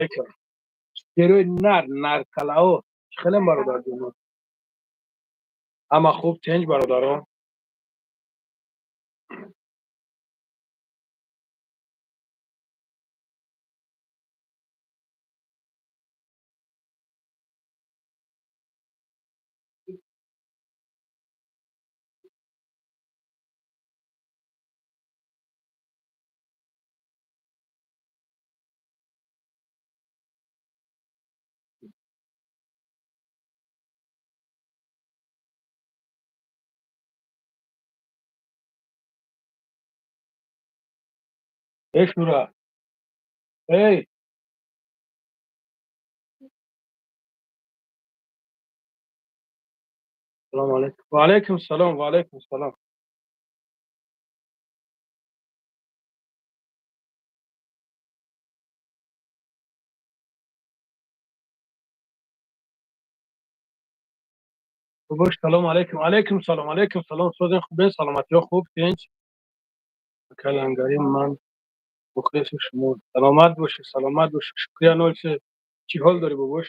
Алейкум. Шерои нар, наркалао. Хеле бародарҷонон. Ҳама хуб, тинҷ, бародарон? Эй, Шура. Эй. Салом алейкум. Ва алейкум салом, ва алейкум салом. Бобош, салом алейкум. Алейкум салом, алейкум салом. Созен, хубен, саломатиҳо хуб, тинҷ? Калангари, ман мухлиси шумо. Саломат бошӣ, саломат бошӣ. Шукрия нолсе. Чӣ ҳол дорӣ, бобош?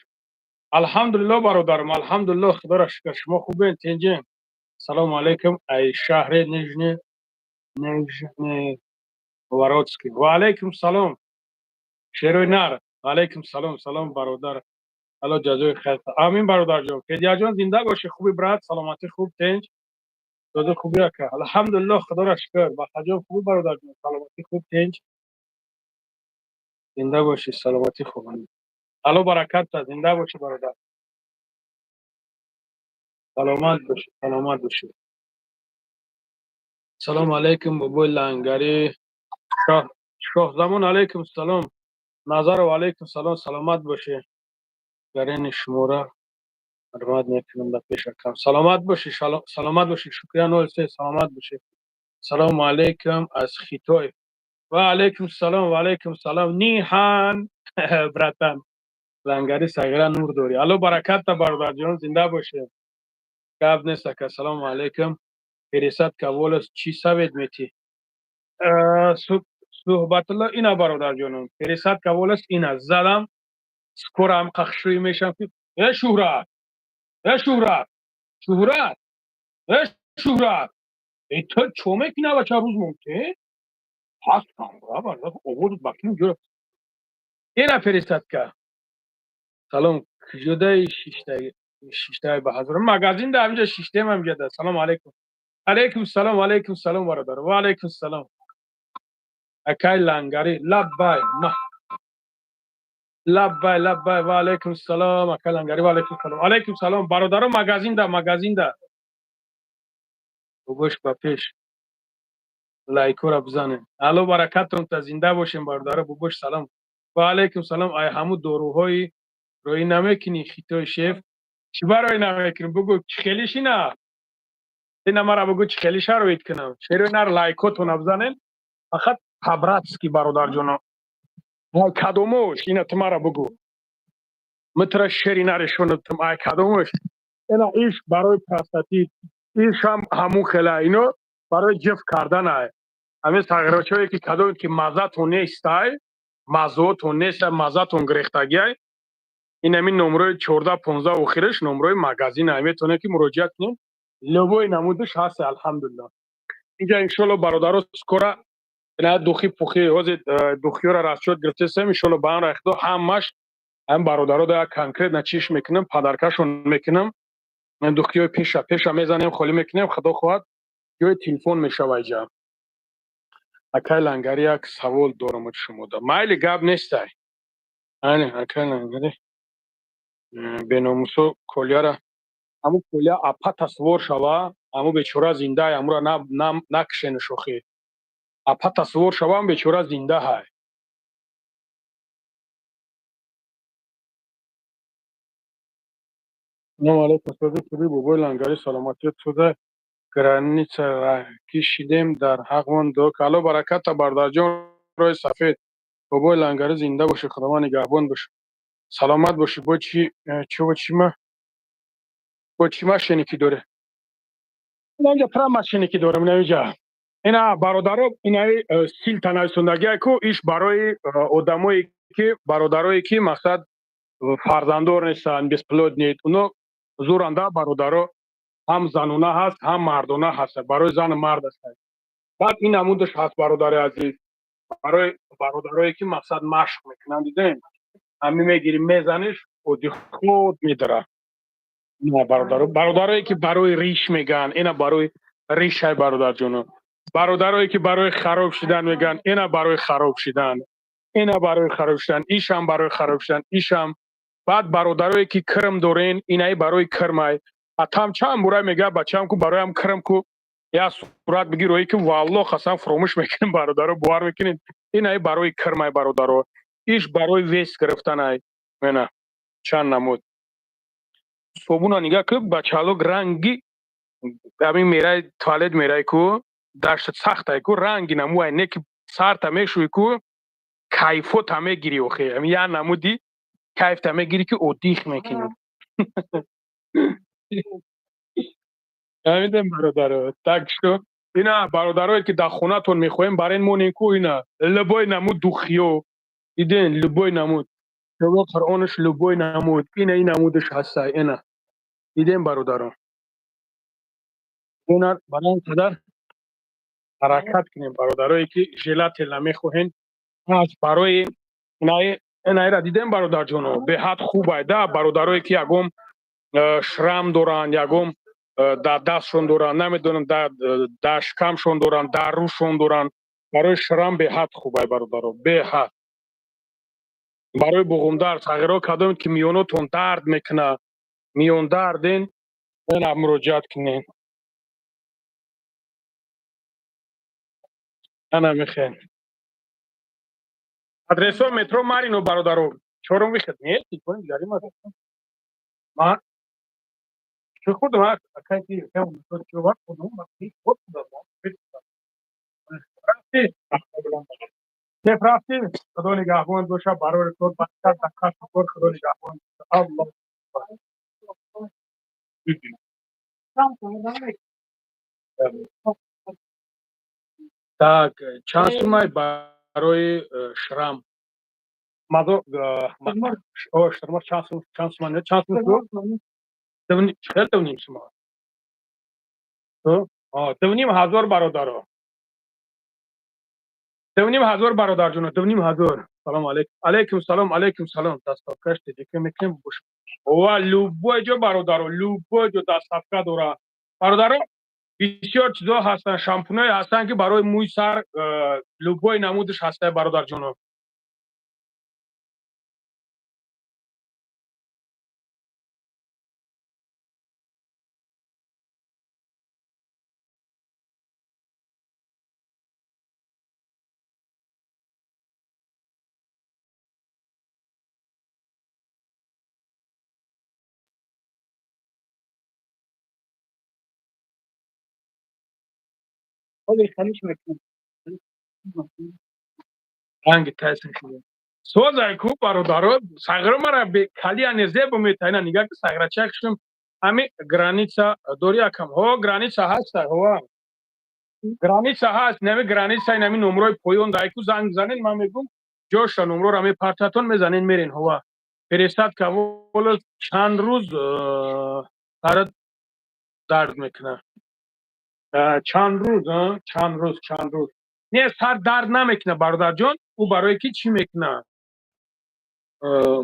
Алҳамдулилло, бародарам, алҳамдулилло, худоро шукр. Шумо хубен, тинҷен? Салому алейкум, ай шаҳри Нижневородский. Ва алейкум салом. Шерои нар. Ва алейкум салом, салом, бародар. Алло ҷазои хайр. Амин, бародарҷон. Федияҷон, зинда бошӣ, хуби, брат, саломатӣ хуб, тинҷ? Дода, хуби, ака? Алҳамдулилло, худоро шукр. Бахаҷон, хуби, бародарҷон, саломатӣ хуб, тинҷ? Зинда бошӣ, саломатӣ хуб. Алло баракат, зинда бошӣ, бародар. Саломат бошӣ, саломат бошӣ. Салому алейкум, бобои Лангари. Шоҳ Шоҳзамон, алейкум салом. Назаров, алейкум салом, саломат бошӣ. Гарени шуморо ҳурмат мекунам дар пеш акам. Саломат бошӣ, саломат бошӣ. Шукрия 03, саломат бошӣ. Салому алейкум аз Хитой. Ва алейкум салом, ва алейкум салом. Нихан, братан. Лангари сағира, нур дорӣ. Алло баракатта, бародарҷон, зинда бошӣ. Гап нест, ака. Салому алейкум. Пересадка волос чӣ совет метӣ? Суҳбатулло, ина, бародарҷонам. Пересадка волос ина задам. Скоро ҳам қахшӯӣ мешам ки э Шӯҳрат, э Шӯҳрат, Шӯҳрат, э Шӯҳрат. Э, ту чо мекунӣ, бача, рӯз мумкин? Ҳастам, бародар, овоз ба ким ҷура. Ина пересадка. Салом, куҷодаи шиштаи ба ҳазор магазин да ҳаминҷа шиштем, ҳаминҷа да. Салом алейкум. Алейкум салом, алейкум салом, бародар. Ва алейкум салом. Акай Лангари, лаббай, ма. Лаббай, лаббай, ва алейкум салом, акай Лангари, ва алейкум салом. Алейкум салом, бародаро, магазин да, магазин да. Бобош, ба пеш. Лайкора бизанем. Алло баракатон та, зинда бошем, бародаро, бобош, салом. Ва алейкум салом. Ай ҳаму доруҳои роӣ намекунӣ, хитой шеф? Чӣ барои намекунӣ? Бугӯ, чӣ хеле шина? Ина мара бугӯ, чӣ хеле шароит кунам? Шерои нар, лайкотона бизанем. Фақат по-братски, бародарҷоно. Ай кадомош? Ина ту мара бугӯ. Митра шери нарешонатум, ай кадомош? Ина иш барои простатит, иш ҳам ҳамун хела, ино барои ҷиф кардан ай. Ҳамин сағирочое ки кадом ки маззатон нестай, маззоотон нест, маззатон гирехтагиай. Ин ҳамин номрои 14, 15 охираш номрои магазин ай, метавонед ки муроҷиат кунед. Любой намудаш ҳаст, алҳамдулилло. Инҷа, иншолло, бародаро, скоро ина духи пухи ҳозир духиёра расчёт гирифтесем, иншолло, ба амри Худо ҳамаш ҳам бародаро да конкретно чиш мекунам, подаркашон мекунам. Духиёи пеша пеша мезанем, холӣ мекунем, худо хоҳад, ҷои телефон мешава иҷа. Акай Лангари, як савол дорам от шумода. Майли, гап нестай. Ане, акай Лангари, беномусо колияра, ҳамун колия апа тасаввур шава, ҳамун бечора зиндаи, ҳамура накушену шохӣ. Апа тасаввур шава, ҳамун бечора зинда ҳай. Салому алейкум, сози хуби, бобои Лангари, саломатият шуда, граница кишидем, дар ҳақмон дуо. Алло бараката, бародарҷон, роҳи сафед. Бобои Лангари, зинда бошӣ, Худованд нигаҳбон боша. Саломат бошӣ. Бо чӣ чо чима? Бо чӣ машине ки дорӣ? Инҷа пра машине ки дорам, инҷа. Ина, бародаро, инаи силта нависондагия ку, иш барои одамое ки, бародарое ки, мақсад, фарзанддор нестанд, бесплодный, уно зуранда, бародаро. Ҳам занона ҳаст, ҳам мардона ҳаст, барои зану мард аст. Баъд ин намудаш ҳаст, бародари азиз, барои бародарое ки, мақсад, машқ мекунанд. Дидем, ҳами мегирӣ, мезаниш, оди худ медара. Бародаро, бародарое ки барои риш мегӯянд, ина барои ришай, бародарҷоно. Бародарое ки барои хароб шудан мегӯянд, ина барои хароб шудан, ина барои хароб шудан, ишам барои хароб шудан, ишам. Баъд бародарое ки кирм дорен, инаи барои кирмай. Атам чанд бура мега, бачаам ку, бароям кирм ку, як сурат бигир, ое ки валло қасам, фуромӯш мекунем, бародаро, бовар мекунед. Инаи барои кирмай, бародаро. Иш барои вес гирифтанай. Мена чанд намуд собуна нигаҳ ку, бачалок. Ранги ҳамин мерай туалет, мерай ку, даштат сахтай ку, ранги намуай не ки сарта мешӯй ку, кайфота мегирӣ. Охе, ҳамин як намуди кайфта мегирӣ ки отдых мекунӣ. Фаҳмидем, бародаро? Так что ина, бародарое ки дар хонатон мехоҳем барен монем ку, ина любой намуд духи ё диден, любой намуд Қуръонаш, любой намуд, ина ин намудаш ҳастай. Ина дидем, бародарон. Ина барои қадар ҳаракат кунем, бародарое ки желательно мехоҳен. Аз барои инаира дидем, бародарҷоно, беҳад хубай да. Бародарое ки ягон шрам доранд, ягон дар дастшон доранд, намедонам, дар шикамшон доранд, дар рӯшон доранд, барои шрам беҳад хубай, бародаро, беҳад. Барои буғумдард, сағиро, кадоме ки миёнотон дард мекунад, миёндарден, ина муроҷиат кунед. Ана мехен адресо: метро Марино, бародаро, чорум выход. Не, телефони дигари ман чӣ хурдам? Акайки хурдам. Кеф рафтӣ, Худо нигаҳбон боша. Барори кор, баракат дар касбу кор, Худо нигаҳбон. Аллоҳ. Так, чанд сумай барои шрам? Мазо шрама чанд сум, чанд сума, чанд сум? Хел дувним сума, 2500, бародаро, 2500, бародарҷоно, 2500. Салом алейкум. Алейкум салом, алейкум салом. Доставка ш тедека мекунем ва любой ҷо, бародаро, любой ҷо доставка дора. Бародаро, бисёр чизо ҳастанд, шампуное ҳастанд ки барои мӯи сар, любой намудаш ҳаста, бародарҷоно. Ранги тайсин созай ку, бародаро, сағиро мара калияне зебо метайна. Нигаҳ ки, сағирачак шум. Ҳами граница дори, акам? Ҳо, граница ҳаста, ҳова, граница ҳаст. Нами граница, нами номрои поён дай ку, занг занен, ман мегум ҷоша, номрора мепартатон, мезанен, мерен. Ҳова, пересадка волос чанд рӯз сарат дард мекунад? Чанд рӯз, чанд рӯз, чанд рӯз? Не, сар дард намекунад, бародарҷон. Ӯ барое ки чӣ мекунад?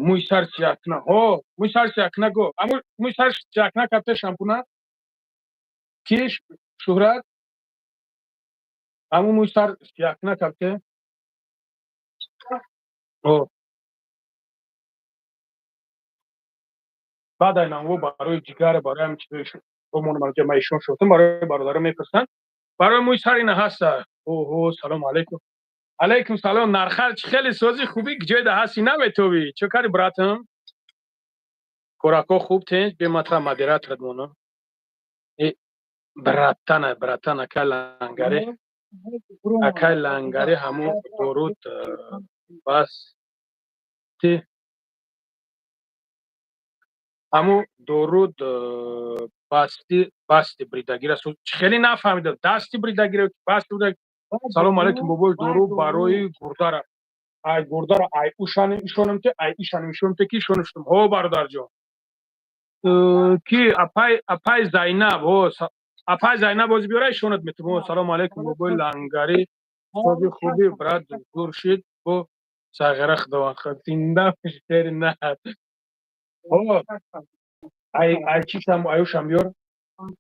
Мӯи сар сиякна. Ҳо, мӯи сар сиякна го. Амо мӯи сар сиякна капта шампуна ки, Шӯҳрат, ҳамун мӯи сар сиякна капте. О, баъд айнанво барои ҷигар, барои ҳамин чизои ма ишон шудам, барои бародаро мепурсанд. Барои мӯи сар ина ҳаста. Оҳо, салому алайкум. Алайкум салом. Нархар чӣ хеле сози хуби, ҷойда ҳасти, наметови. Чо кари, братам? Корако хуб тен бематра модераторат моно. Братана, братан, акай лангари, акай лангари, ҳамун доруд бас ти, ҳамун доруд. Басти, басти бридагира. Хеле нафаҳмидам, дасти бридагира, басти. Салом алейкум, бобои. Дору барои гурдара, ай гурдара, ай ушани ишонам те, ай ишанам ишонам те, ки ишонам. Ҳо, бародарҷон, ки апай Зайнаб, ҳо, апай Зайнаб бози биёра, ишонат метум. Салом алейкум, бобои Лангари, соби хуби, брат, зур шид бо сағира. Худованд зинда шери на. Ҳо, ай чишам, аюшам биёр,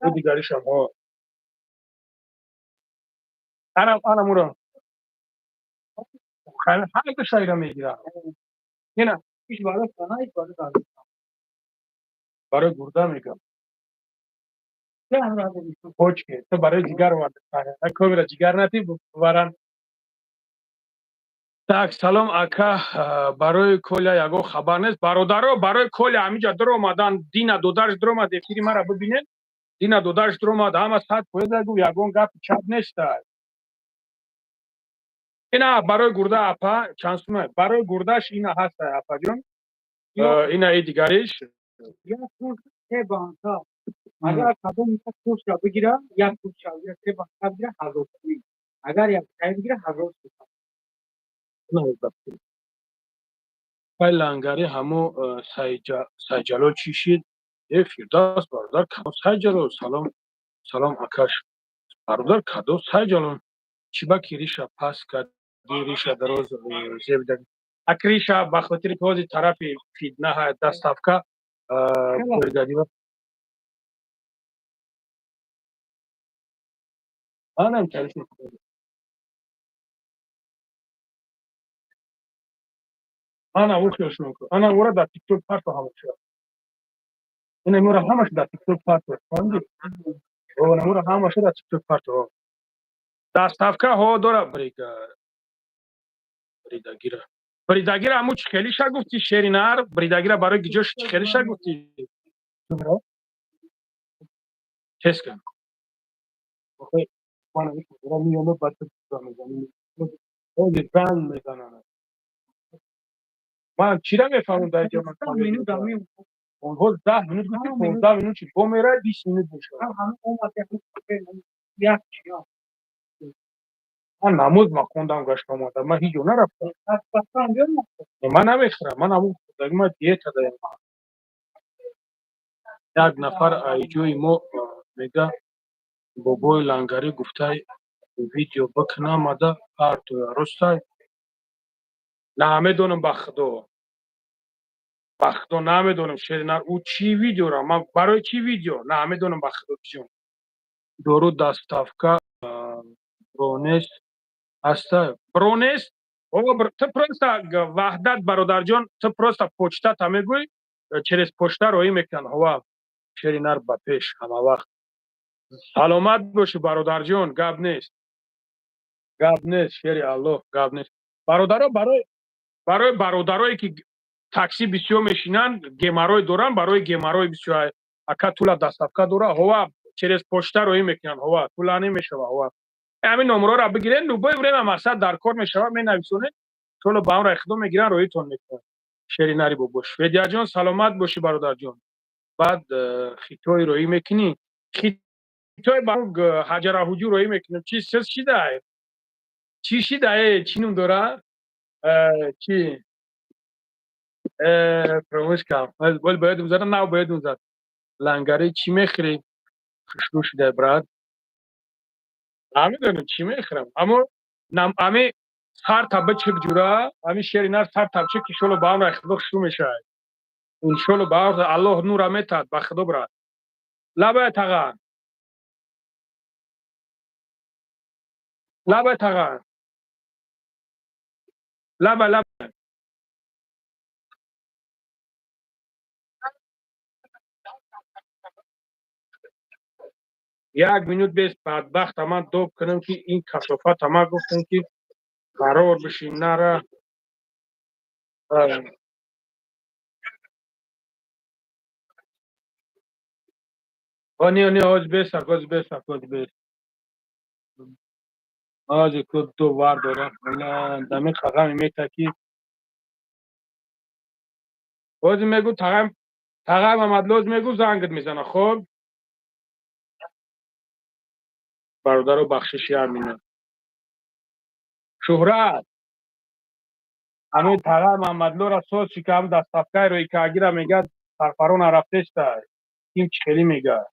ӯ дигаришам. Ҳо, ана, ана муро ҳар ду шайра мегирам. Ина барои гурда мегам, почки ту барои ҷигар оварда, комира ҷигар натӣ буваран. Так, салом, ака, барои Коля ягон хабар нест? Бародаро, барои Коля ҳамиҷа дуромадан, Дина додарш дуромад, эфири мара бибинед. Дина додарш дуромад, ҳама 100% гуфт, ягон гапи чап неста. Ина барои гурда, апа, чанд сума барои гурдаш? Ина ҳаста, апаҷон, ина и дигариш. Агар кадом як курсра бигира, як курсра се банка бигира, 1000 сомон, агар як чай бигира, 1000 сомон. Пай Лангари, ҳамо Сайҷалол чӣ шид? Э, Фирдавс бародар, кадом Сайҷалол? Салом, салом, акаш, бародар, кадом Сайҷалол? Чӣ ба ки риша паст карди, риша дароз зебида? Ак риша ба хотири ки ҳози тарафи фитна доставка бригадира. Анам тарифи. Ана ӯ хелшон ку, ана ӯра дар ТикТок парто ҳамаша. Ина мура ҳамаша дар ТикТок парто, фаҳмидӣ? Мура ҳамаша дар ТикТок парто. Доставка ҳо дора. Бригадира, бригадира, ҳамун чӣ хелиша гуфтӣ, шери нар? Бригадира барои гиҷош чӣ хелиша гуфтӣ? Тез кан. Меомад, баъд занг мезананд. Ман чира мефаҳмам дар ҷо? Онҳо 10 минут гуфти, 15 минут чи бо мерай, 20 минут мешавад. Ман намоз ма хондам, гашта омадам, ман ҳеҷ ҷо нарафтам. Ман намехӯрам, ман ҳамун хӯрдагӣ, ман диета даям. Як нафар айҷои мо мега: «Бобои Лангарӣ гуфтай, видео бикунамада партоя, ростай?» Намедонам, ба худо, ба худо, намедонам, шеринар. Ӯ чӣ видеора, ман барои чӣ видео намедонам, ба худо ҷон. Дору доставка бронест ҳаста? Бронест. Ту просто, Ваҳдат бародарҷон, ту просто почтата мегӯй, через почта роҳӣ мекунанд. Ҳова, шеринар ба пеш, ҳама вақт саломат бошӣ, бародарҷон. Гап нест, гап нест, шери Аллоҳ, гап нест. Бародаро, барои бародарое ки такси бисёр мешинанд, геморрой доранд, барои геморрой бисёр, ака, тула доставка дора? Ҳова, через почта роҳӣ мекунанд. Ҳова, тӯланӣ мешава. Ҳова, ҳамин номерҳоро бигиред, любое время мақсад дар кор мешавад, менависонед, иншолло ба амри худо мегиранд, роҳитон мекунанд. Шери нари бобо, Шведияҷон, саломат бошӣ, бародарҷон. Баъд хитой роҳӣ мекунӣ? Хитой ба ҳаҷара ҳуҷу роҳӣ мекунем. Чи сиз шидай, чӣ шидай, чӣ ном дора, чи фаромӯш кардам, бол бояд зада, нав бояд зад. Лангарӣ, чӣ мехӯрӣ? Хушрӯ шидай, брат. Намедонам, чӣ мехӯрам, аммо ами сар бичик, ҷура, ами шери нар, сар табчик, иншолло ба амри худо хушрӯ мешавад, иншолло ба амри Аллоҳ нура метаҳад, ба худо, брат. Лабай, таға, лабай, таға, лабай, лабай. Як минут бес, бадбахта, ман доб кунам, ки ин касофата ман гуфтам, ки қарор бишин, нара. Не, не, ҳози бесак, ҳози бесак, ҳози бес, ҳози ку ду вар дора дами қағами мета, ки ҳози мегу тағай, тағай Мамадлоз мегу, зангит мезана. Хоб. Бародаро, бахшиши ҳамина. Шӯҳрат, ҳамин тағай Маҳаммадлора соз чи ки ҳам доставкаи роикагира мегӯяд, сарфаро нарафтеста. Ким чӣ хелӣ мегӯяд?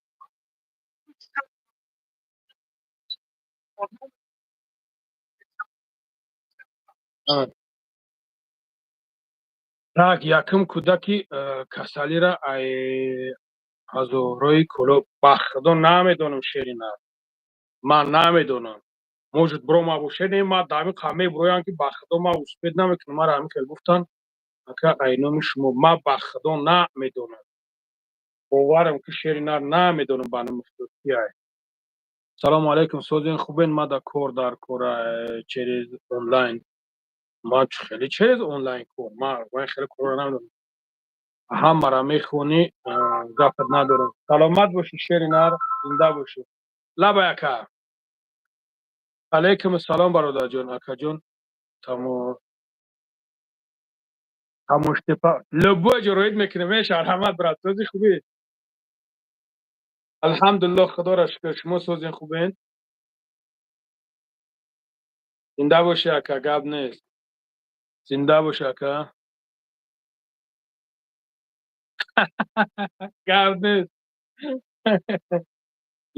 Так, якум кӯдаки касалира ай ҳазорҳои Кӯлоб. Ба худо, намедонам, шерина, ман намедонам. Может, бирома бошед. Не, ма дар ҳамин қам мебуроям, ки ба худо, ман успеть намекунам. Мара ҳамин хел гуфтанд, ака, ай номи шумо. Ма ба худо намедонам, боварам ки шери нар намедонам ба номи худо кияй. Салому алайкум, созен, хубен? Ма да кор дар кора через онлайн. Ма хеле через онлайн кор, ма хеле корро намедонам. Ҳамаро мехонӣ, гапат надорам. Саломат бошӣ, шери нар, зинда бошӣ. Лабай, ака. Алайкум ассалом, бародарҷон, акаҷон. Тамоштепа любой ҷо роид мекунем. Меша, раҳмат, брат. Сози, хубӣ? Алҳамдулиллоҳ, худоро шукр. Шумо созин, хубен? Зинда бошӣ, ака, гап нест. Зинда бошӣ, ака, гап нест.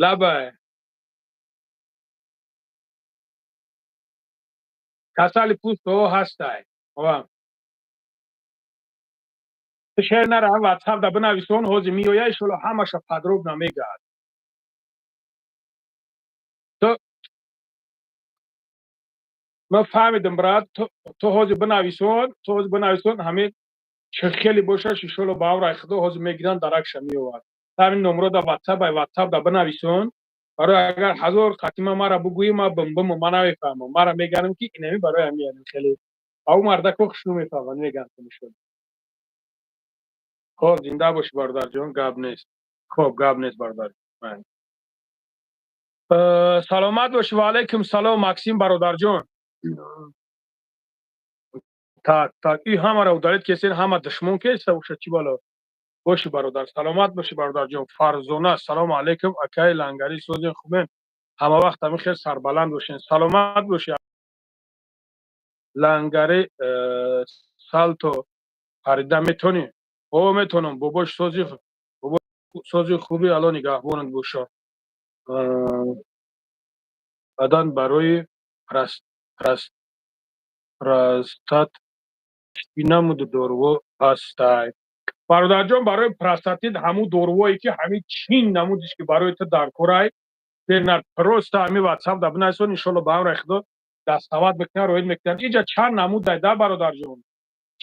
Лабай. Касали пӯстҳо ҳастай. Шер нара, ватсап да бинависон, ҳозир меоя, иншолло, ҳамаша подробно мегӯяд. То ман фаҳмидам, брат. Ту ҳозир бинависон, ту ҳозир бинависон, ҳамин чӣ хеле бошаш, иншолло, ба амри худо, ҳозир мегиранд, даракша меовард. Ҳамин номро да ватсап, ай ватсап да бинависон. Барои агар ҳазор қатима мара бугӯӣ, ма бимбиму ма намефаҳмам. Мара мегарам, ки инами барои ҳамин хеле ау мардако хушну мефаҳманд, мегӯянд. Хоб, зинда бошӣ, бародарҷон, гап нест. Хоб, гап нест, бародар, саломат бошӣ. Ва алайкум салом, Максим бародарҷон. Так, так, и ҳамаро удалить кесен, ҳама душмон кеста боша, чӣ бало бошӣ, бародар. Саломат бошӣ, бародарҷон. Фарзона, салому алайкум, акаи Лангарӣ, созин, хубен? Ҳама вақт ҳамин хел сарбаланд бошен. Саломат бошӣ. Лангари, салто харида метонӣ? О, метонам, бобош. Сози, бобо, сози, хуби? Алло нигаҳбонат боша. Баъдан барои простат чӣ намуду доруҳо ҳастай, бародарҷон? Барои простатит ҳамун дорувое, ки ҳамин чин намудиш, ки барои ту дар корай, бернар, просто ҳамин ватсап да бинависон, иншолло, ба амри худо, дастоват мекунанд, роид мекунанд. Иҷа чанд намудай да, бародарҷон,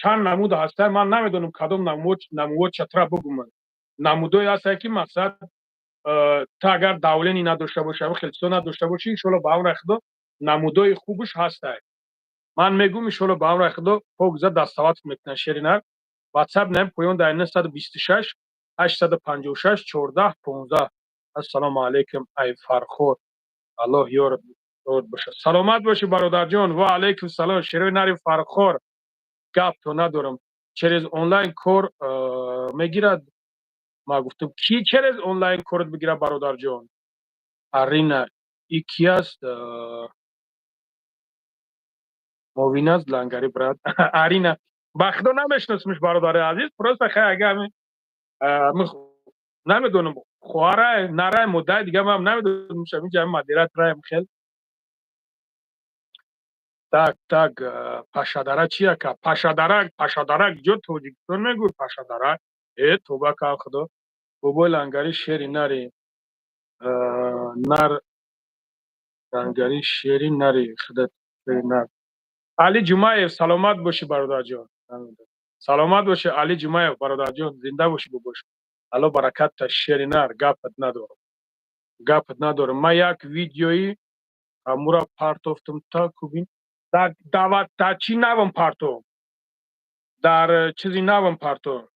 чанд намуд ҳастай. Ман намедонам, кадом намуд чатра бугуман. Намудое ҳастай, ки мақсад, ту агар давление надошта бошӣ, ҳамин хел чизо надошта бошӣ, иншолло, ба амри худо, намудои хубаш ҳастай. Ман мегӯм, иншолло, ба амри худо, покза доставать мекунанд. Шеринар, ватсап наем поён дар 926 856 14 15. Ассалому алайкум, ай Фархор, Аллоҳ ёрат бошад. Саломат бошӣ, бародарҷон. Ва алайкум салом, шерои нари Фархор, гапто надорам. Через онлайн кор мегирад? Ма гуфтам, ки через онлайн корот бигирад, бародарҷон. Арина, и ки аст? Мовин аст, Лангари, брат. Арина, ба худо, намешиносимш, бародари азиз. Просто хай, ага, намедонам, хоҳарай, нарай, муддай дига ман намедонам. Инҷа модератораем хел. Так, так, Пашадара чи, ака? Пашадарак, Пашадарак ҷо Тоҷикистон мегӯй, Пашадарак. Э, тоба кав, худо. Бобои Лангари, шери нари нар, Лангари, шери нари, худат шери нар. Али Ҷумаев, саломат бошӣ, бародарҷон, саломат бошӣ. Али Ҷумаев, бародарҷон, зинда бошӣ, бобош, Алло баракатта. Шери нар, гапат надорам, гапат надорам. Ман як видеои ҳамура партофтам, та кубин дар даъват, дар чӣ навам партов, дар чизи навам партов.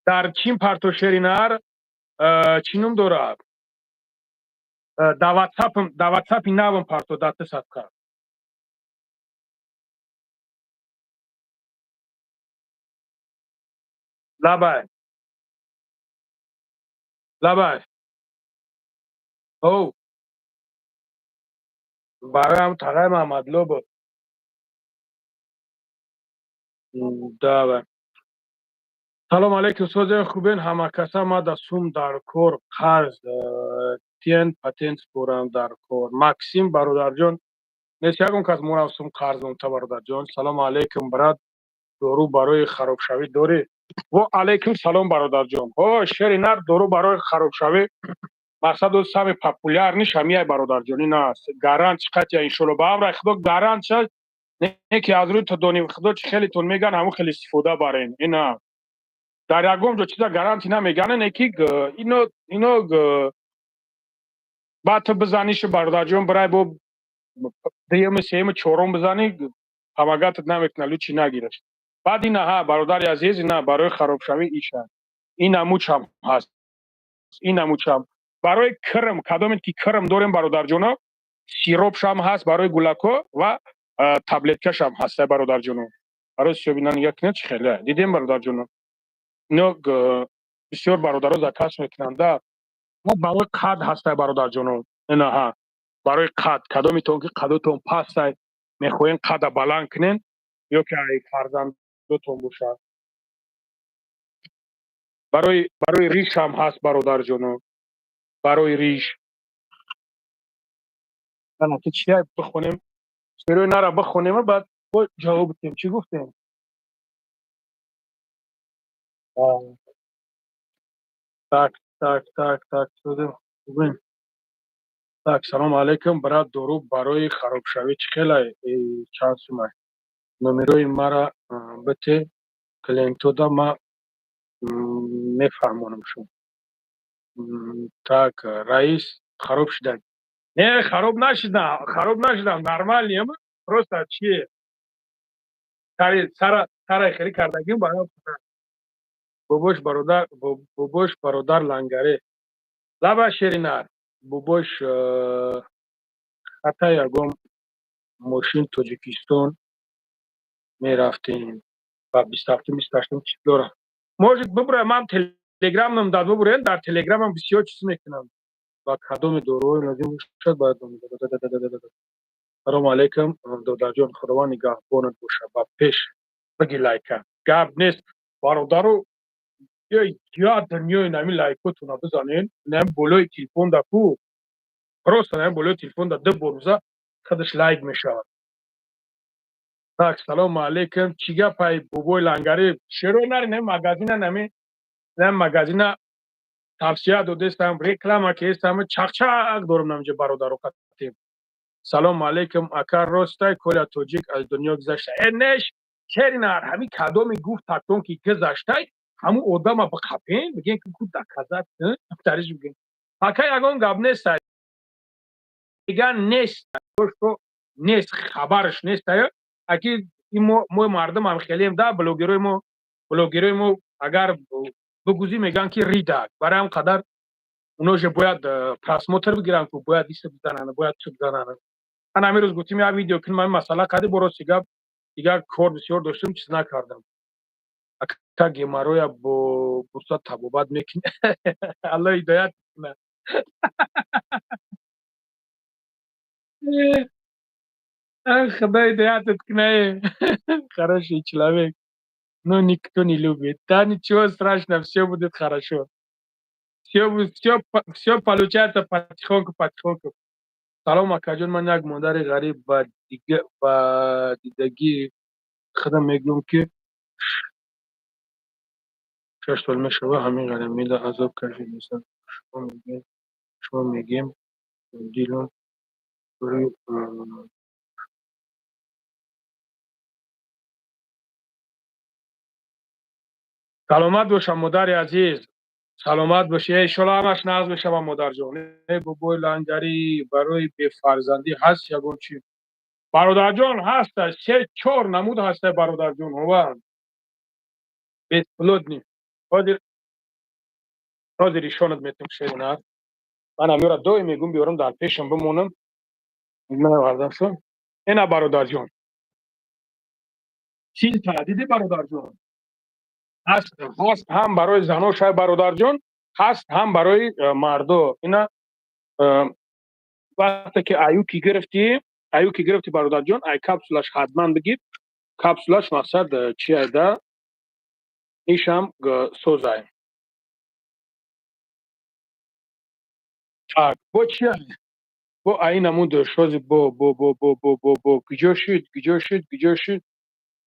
Дар чин парто, шеринар, чӣ ном дорад, дар ватсапи навам парто, дар ту садқа. Лабай. Лабай, оу, бароям тағай Маҳмадло буд. Давай. Салом алейкум, созен, хубен ҳамакаса? Ма да сум дар кор, қарз тиен, патент спорам дар кор. Максим бародарҷон, нест ягон кас морам сум қарз монта, бародарҷон. Салому алейкум, брат, дору барои харобшавӣ дорӣ? Во алейкум салом, бародарҷон. Ҳо, шери нар, дору барои харобшавӣ, мақсаду самый популярный шамияй, бародарҷон. Ина гарант чӣ қатия, иншолло, ба амраи Худо гарант ша, не ки аз рӯи дони Худо чӣ хелитон меган, ҳамун хеле истифода барен. Ина дар ягон ҷо чиза гарантӣ намегана, не ки ино баъд ту бизанишу, бародарҷон, бирай бо дуюми, сеюми, чорум бизанӣ, ҳамагатат намекуна, лучше нагираш. Баъд ина, ҳа, бародари азиз, ина барои харобшавӣ иша, ин амучам ҳаст, ин амучам барои кирм, кадоме ки кирм дорем, бародарҷоно, сиропшам ҳаст барои гулако ва таблеткашам ҳаст, бародарҷоно. Барои сиёбина нигаҳ кунед, чӣ хеле дидем, бародарҷоно. Ино бисёр бародаро заказ мекунанд. Да, барои қад ҳастай, бародарҷоно. Ина, ҳа, барои қад, кадометон ки қадотон пастай, мехоҳем қада баланд кунен ё ки ай фарзандотон бошад. Барои ришам ҳаст, бародарҷоно, барои риш. Ки чия бихонем? Шерои нара бихонем, баъд ҷавоб бидем. Чӣ гуфтем? Так, так, так, так. Так, салому алейкум, брат, дору барои харобшавӣ чӣ хелай, чанд сумай? Номерои мара бите клиентода, ма мефаҳмонам шумо. Так, раис, хароб шидан? Не, хароб нашидам, хароб нашидам, нормальный, просто чие, сара хеле кардагим. Бобош, бародар, бобош, бародар лангаре, лаба, шеринар, бобош, хата ягон мошин Тоҷикистон мерафтем ба 27-ум, 28-ум чиз дорам. Может, бубурам, ман телеграмам дад, бубурем, дар телеграмам бисёр чиз мекунам. Ба кадоми доруҳои лозим бошад, бояд. Салому алейкум, додарҷон, Худованд нигаҳбонат бошад, ба пеш. Биги лайка, гап нест, бародару, я дунёи нами лайкотона бизанен, нами болои телефон да ку, просто нами болои телефон да ду бор биза, худаш лайк мешавад. Так, салому алейкум, чӣ гапай, бобои лангари? Шерои нари, нами магазина, нами магазина тавсия додестам, реклама кестам, чақчақ дорам намҷа, бародаро қатем. Салому алейкум, ака, ростай, Коля Тоҷик аз дунё гузашта? Э, неш, черинар, ҳамин кадоми гуфт тактон ки гузаштай, ҳамун одама биқапен, бигем ки гу доказать тариш, бигем, ака, ягон гап нест, дигар нест, нест, хабараш нест. Аки мо мардумам хелем да, блогерои мо агар бигӯзӣ, мегӯянд ки ридак. Барои ҳам қадар оно же бояд просмотр бигиранд ку, бояд иса бизананд, бояд чӣ бизананд. Ман ҳамин рӯз гуфтим, як видео кунем ҳамин масъала қади, бо рости гап, дигар кор бисёр доштем, чиз накардам. Ака, геморроя бо бурса табобат мекунӣ? Алло ҳидоят кунад. Худо ҳидоятат кунад, хороший человек, но никто не любит. Да ничего страшного, все будет хорошо, все, все, все получается потихоньку, потихоньку. Салом, акаҷон, ман як модари ғариб, ба дидагии худам мегӯям, ки 6 сол мешава, ҳамин ғаримида азоб кашидастам. Шумо мегем, дилам. Саломат бошам, модари азиз, саломат бошӣ, иншолло ҳамаш нағз мешавам, модарҷон. Э, бобои лангарӣ, барои бефарзандӣ ҳаст ягон чи? Бародарҷон, ҳаста, се чор намуд ҳаста, бародарҷон, ова бесплодный. Ҳозир ишонат метам, шеринар, ман ҳамёра доим мегӯм, биёрам дар пешам бимонам, навардам шун. Ина, бародарҷон, силта дидӣ, бародарҷон, ҳаст, ҳаст, ҳам барои зано шай, бародарҷон. Ҳаст ҳам барои мардо. Ина, вақте ки аюки гирифтӣ, аюки гирифтӣ, бародарҷон, ай капсулаш ҳатман бигир. Капсулаш мақсад чи айда, ишам созай. Так, бо чи, бо аи намуд шози, бо куҷо шид, куҷо шид, куҷо шид,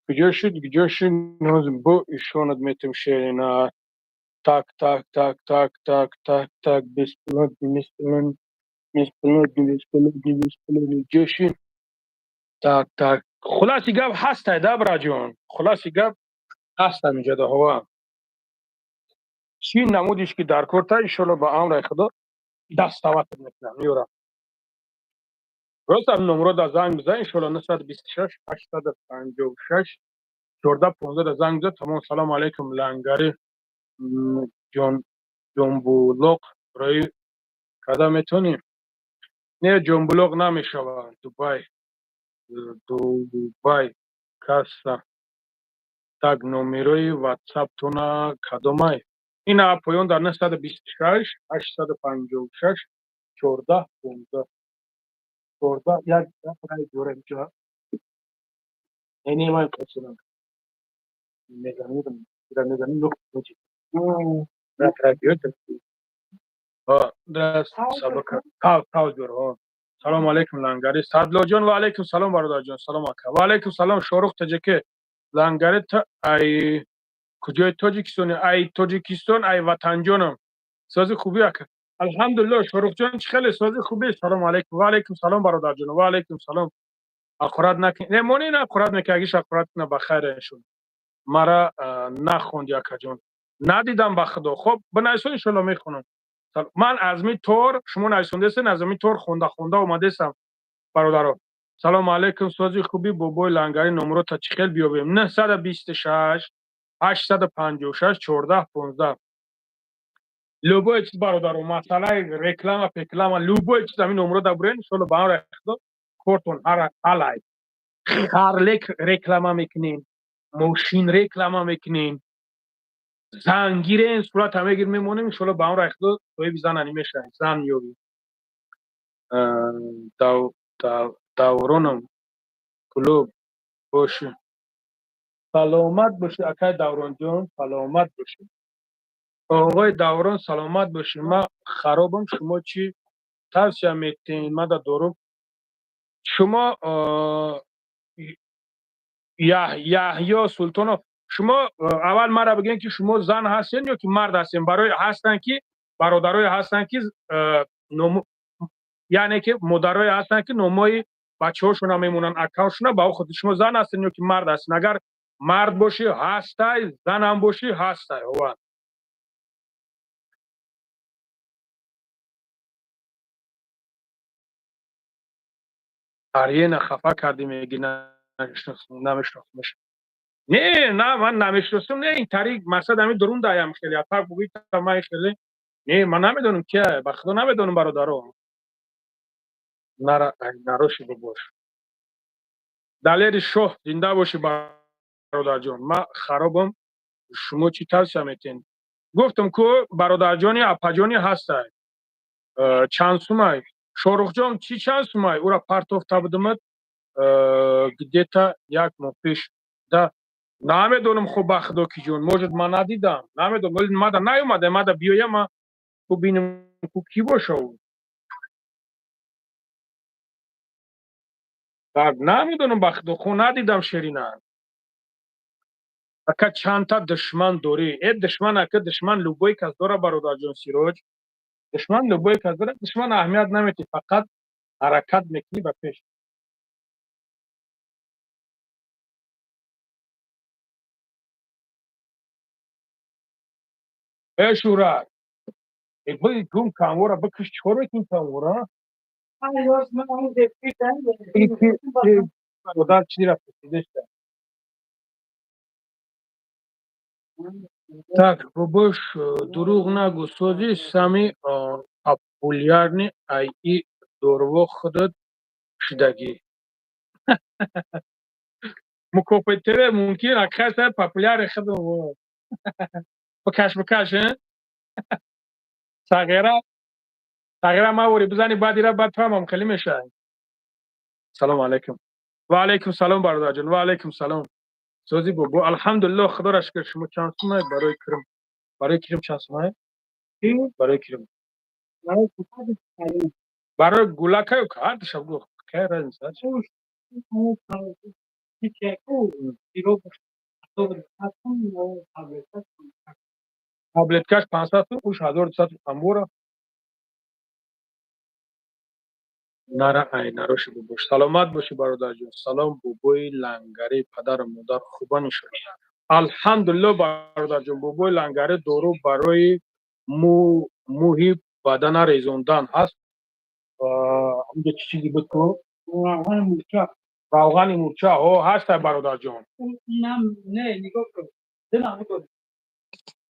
куҷо шид, куҷо шид? Бо ишонат метем, шерина. Так, так, так, так, так, так, так, беспилотник, беспилотник, беспилотник, беспилотник, беспилотник, ҷо шид? Так, так, хулоси гап ҳастай да, браҷон, хулоси гап ҳастам инҷа ҳова. Чӣ намудиш ки дар корта, иншолло, ба амраи Худо доставать мекунам, меёрам. Просто номро да занг бизан, иншолло, 926 856 14 15 да занг бизан, тамом. Салому алайкум, Лангари ҷон, ҷонбулоқ рӯи када метонӣ? Не, Ҷонбулоқ намешавад. Дубай, Дубай касса. Так, номерои ватсаптона кадомай? Ина, поён дар 926 856 14 15, 14 як рай дора инҷо. Не, ман пурсидам, мезанем, мезанем. Салому алайкум, Лангари Садлоҷон. Ва алайкум салом, бародарҷон. Салом, ака. Ва алайкум салом, Шорух Таҷаке. Лангари, ай куҷои Тоҷикистони? Ай Тоҷикистон, ай ватанҷонам. Сози хубӣ, ака? Алҳамдулилло, Шорухҷон, чӣ хеле, сози хубӣ? Салому алайкум. Ва алайкум салом, бародарҷон, ва алайкум салом. Ақурат накун, не монин, ақурат мека, агиш ақурат куна, ба хайр иншон. Мара нахонди, акаҷон? Надидам, ба Худо. Хоб, бинависон, иншолло, мехонам. Ман аз ми тор шумо нависондесен, аз ми тор хонда хонда омадесам, бародаро. Салому алайкум, сози хубӣ, бобои Лангари? Номрота чӣ хел биёбем? 926 856 14 15. Любое чиз, бародаро, масъалаи реклама, пеклама, любое чиз, ҳамин номро да бурен, иншолло, ба амри Худо кортон ҳалай. Харлек реклама мекунем, мошин реклама мекунем, зангирен, сурата мегир, мемонем, иншолло, ба амри Худо соҳиби занани мешавем, зан меёбем. Давронам клуб боши. Саломат бошӣ, акай Давронҷон, саломат бошӣ. Оғои Даврон, саломат бошӣ. Ман харобам, шумо чӣ тавсия метиҳед? Мада дорум шумо. Яҳё Султонов, шумо аввал мара бигӯед, ки шумо зан ҳастед ё ки мард ҳастед? Барои ҳастанд ки бародарое ҳастанд, ки, яъне ки модарое ҳастанд, ки номҳои бачаҳошона мемонанд, акаҳошона ба худ. Шумо зан ҳастед ё ки мард ҳастед? Агар мард бошӣ, ҳастай, занам бошӣ, ҳастай. Ова Арена хафа кардӣ, меги намешиносмаш. Не, на, ман намешиносам, не, ин тариқ мақсад ҳамин дурун даям хеле атак бугӯи, ман хеле не, ман намедонам кия, ба Худо намедонам, бародаро. Нароши бобош. Далери Шоҳ, зинда бошӣ, бародарҷон. Ман харобам, шумо чӣ тавсия метиҳед? Гуфтам ку, бародарҷони, апаҷони, ҳастай. Чанд сумай, Шорухҷон? Чӣ, чанд сумай? Ура партофта будумад где-то як моҳ пеш да, намедонам. Хуб, ба Худо, ки ҷон, может, ман надидам, намедонам, мада наёмада. Мада биёя, ма бубинам ку кӣ боша ӯ. Так, намедонам, ба Худо, хо надидам. Шерина ака, чандта душман дорӣ? Э, душман, ака, душман любой кас дора, бародарҷон Сироҷ, душман любой кас дора. Душман аҳамият наметӣ, фақат ҳаракат мекунӣ ба пеш. Э, Шӯра, гум, камвора бикиш, чикор мекунӣ камвора? Одар чизи рафта. Так, бобош, дурӯғ нагӯ, сози самый популярный айи дорво худат шидагӣ. Мукофоти ТВ мумкин акаса популярный худам. Бикаш, бикаш. Сағира, сағира, мавори бизани, баъд ира, баъд фаҳмам, хеле мешавад. Салому алайкум. Ва алайкум салом, бародарҷон, ва алайкум салом. Сози, бобо? Алҳамдулиллоҳ, худоро шукр. Шумо чанд сумай барои крем? Барои крем чанд сумай? Барои крем? Барои гулакаю ҳардуша гу, какая разница? Таблеткаш 500 сум, уш 1200. Амбора нара, ай нароши. Бобош, саломат бошӣ, бародарҷон. Салом, бобои Лангарӣ, падару модар хубан, иншоалло? Алҳамдулилло, бародарҷон. Бобои Лангарӣ, дору барои мӯҳи бадана резондан ҳаст? Онҷо чӣ чизе буд ку? Равғани мурча. Ҳо, ҳастай, бародарҷон. Не, нигоҳ кун.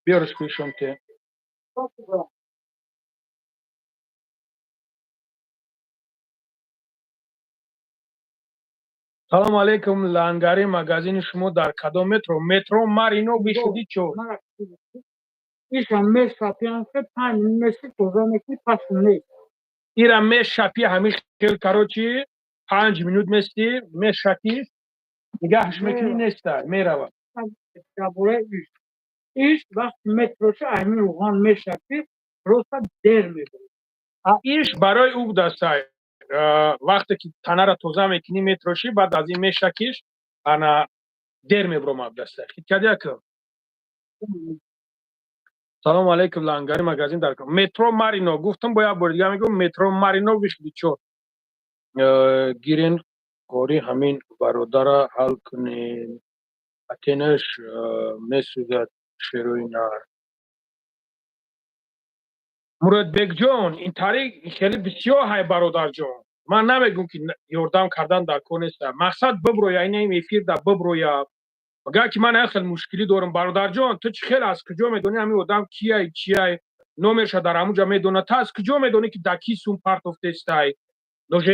Биёрш кӯшон те. Салому алейкум, Лангари, магазини шумо дар кадом метро? Метро Марино, выход чор. Иша мешапиансе, 5 минут тоза мекунӣ, пас нест. Ира мешапи, ҳамин хел, короче, 5 минут мести, мешакӣ, нигаҳш мекунӣ, неста, мерава. Дар бораи иш вақти метроша, ҳамин рӯған мешакӣ, просто дер мебарад. Иш барои ӯ будастай, вақте ки танара тоза мекунӣ, метрошӣ, баъд аз ин мешакиш, ана дер мебуромад дастай. Хиткадяка. Салому алейкум, Лангари, магазин дар метро Марино гуфтам, бо як бори дига мегӯм: метро Марино, выход чор. Гирен кори ҳамин бародара ҳал кунем, атенаш месӯзад. Шерои нар, Муродбекҷон, ин тариқ хеле бисёр ҳай, бародарҷон. Ман намегӯм, ки ёрдам кардан дар кор неста. Мақсад биброя, ин эфир да биброя, агар ки ман як хел мушкилӣ дорам. Бародарҷон, ту чӣ хел, аз куҷо медонӣ ҳамин одам кияй, чияй, номерша дар ҳамунҷа медонад? Ту аз куҷо медонӣ, ки дар ки сум партофтестай? Даже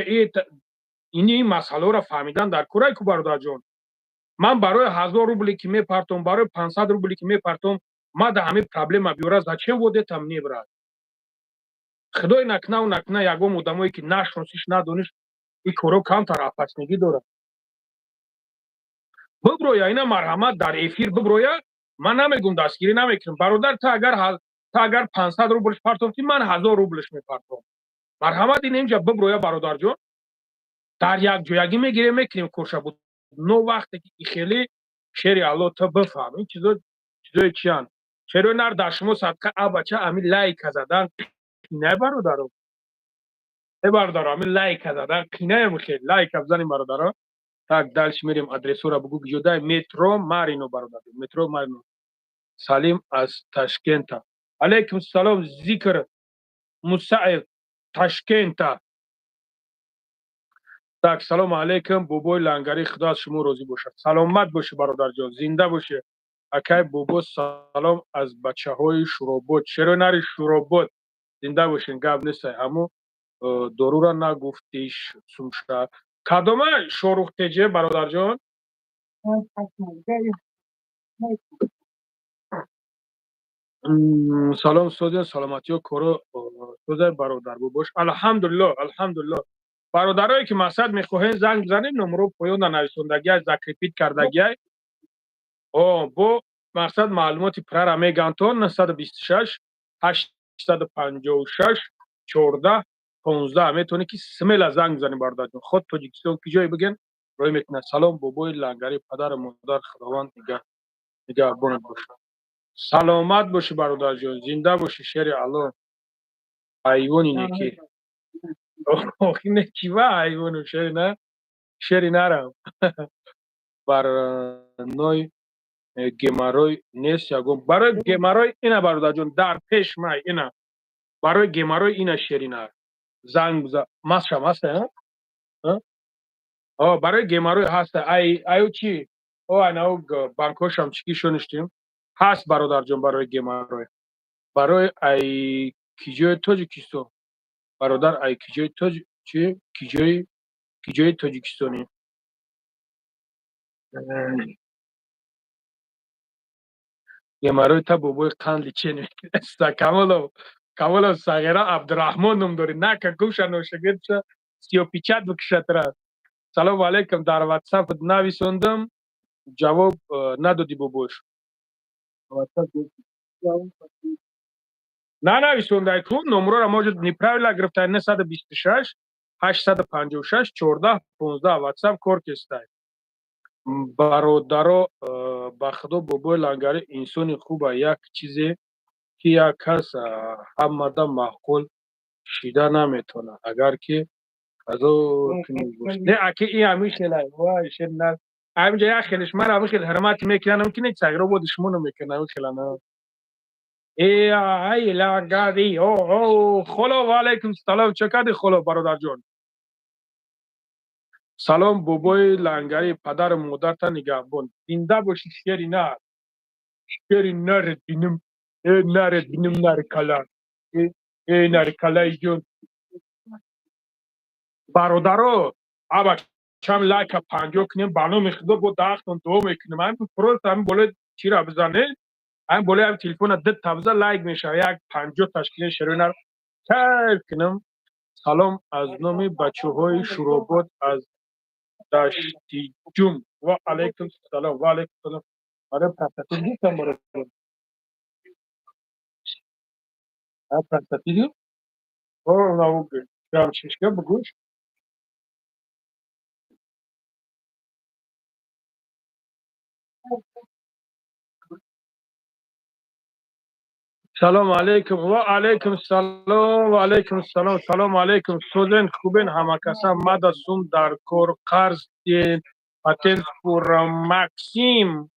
ини масъаларо фаҳмидан дар корай ку, бародарҷон. Ман барои 1000 рубле ки мепартом, барои 500 рубле ки мепартом, ма да ҳамин проблема биёра, зачем вот это мне, брат? Худой накунаву накуна, ягон одамое ки нашносиш, надониш, ин коро камтар опаснигӣ дорад. Биброя, ина марҳамат, дар эфир биброя. Ман намегум, дастгирӣ намекунам, бародар. Ту агар 500 рублш партофтӣ, ман 1000 рублш мепартом. Марҳамат, ин инҷа биброя, бародарҷон, дар як ҷоягӣ мегирем, мекунем корша буд. Но вақте ки ихеле, шери Алло, ту бифаҳм, ин чизо чизои чиянд. Шерои нар, дар шумо садқа. А бача, ами лайка задан қинай, бародаро. Э, бародаро, ами лайка задан қинаем, хел лайка бизанем, бародаро. Так, дальше мерем. Адресора бугу, киҷодай? Метро Марино, бародар, метро Марино. Салим аз Ташкента. Алейкум салом, Зикр Мусаев, Ташкента. Так, салому алейкум, бобои Лангарӣ, худо аз шумо розӣ бошад. Саломат бошӣ, бародарҷон, зинда бошӣ. Акай бобо, салом аз бачаҳои Шуробод. Шерои нари Шуробод, зинда бошен, гап нестай. Ҳамо дорура нагуфтиш, сумша кадома? Шорухтеҷе, бародарҷон. Салом, созен, саломатиё, коро созай, бародар бобош? Алҳамдулилло, алҳамдулилло. Бародарое ки мақсад мехоҳем, занг бизанем, номеро поёнда нависондагиай, закрепить кардагиай. О бо мақсад маълумоти пурара меган то 926 856 14 15. Метавонед ки смело занг бизанем, бародарҷон. Худ Тоҷикистон, ки ҷое бигӯен, роҳӣ мекунад. Салом, бобои Лангарӣ, падару модар худованд нигаҳбонат бошад. Саломат бошӣ, бародарҷон, зинда бошӣ, шери Алло. Ҳайвони некӣ. Охи не, чива ҳайвону шери на, шери нарам. Барной геморрой нест ягон? Барои геморрой ина, бародарҷон, дар пеш май ина, барои геморрой ина, шери нар, занг биза. Масшам ҳаста? О, барои геморрой ҳаста. Ай аю чи, о, айнау банкҳошам чӣ ки шоништем, ҳаст, бародарҷон, барои геморрой. Барои ай киҷои Тоҷикистон, бародар, ай киҷои тоҷ чи, киҷои Тоҷикистонӣ? Геморрой та бобои қанд лечение. Камолов. Камолов сағира Абдурраҳмон ном дорӣ, нака гумша, ношагирдша сиёпичат бикушатра. Салому алайкум, дар Ватсап нависондам, ҷавоб надодӣ, бобош. Нанависондай ку номрора, может, неправильно гирифтай. 926 856 14 15 Ватсап кор кестай. Бародаро, ба худо, бобои Лангари инсони хуба. Як чизе ки як кас ҳамада маъқул шида наметавонад, агар ки не аки ин ҳамин хела, вай шер на, ҳаминҷа як хелеш ман ҳамин хел ҳурмат мекунам, ки не сагро бо душмоно мекунам, ҳамин хела на. Э ай Лангари, о холо, ва алайкум салом, чӣ кардӣ, холо, бародарҷон? Салом, бобои Лангари, падару модарта нигаҳбон, зинда бошӣ, шери нар, шери нарет биним, э нарет биним, нари кала, э нари калаи ҷон. Бародаро, аба чам лайка 50 кунем, ба номи худо, бо дахтон дуо мекунем. Ҳамин просто ҳамин болои чира бизанед, ҳамин болои ҳамин телефона ду та биза, лайк мешава, як 50 ташкили шерои нар кайф кунем. Салом аз номи бачаҳои Шуробод аз Даштиҷум. Ва алайкум салом, ва алайкум салом. Барои простатит гуфтам, бародар, простатит о наук чишка бигӯш. Салом алейкум, ва алейкум салом, ва алейкум салом. Салом алейкум, созен, хубен ҳамакаса? Мада сум дар кор, қарз ден, патент спурам. Максим,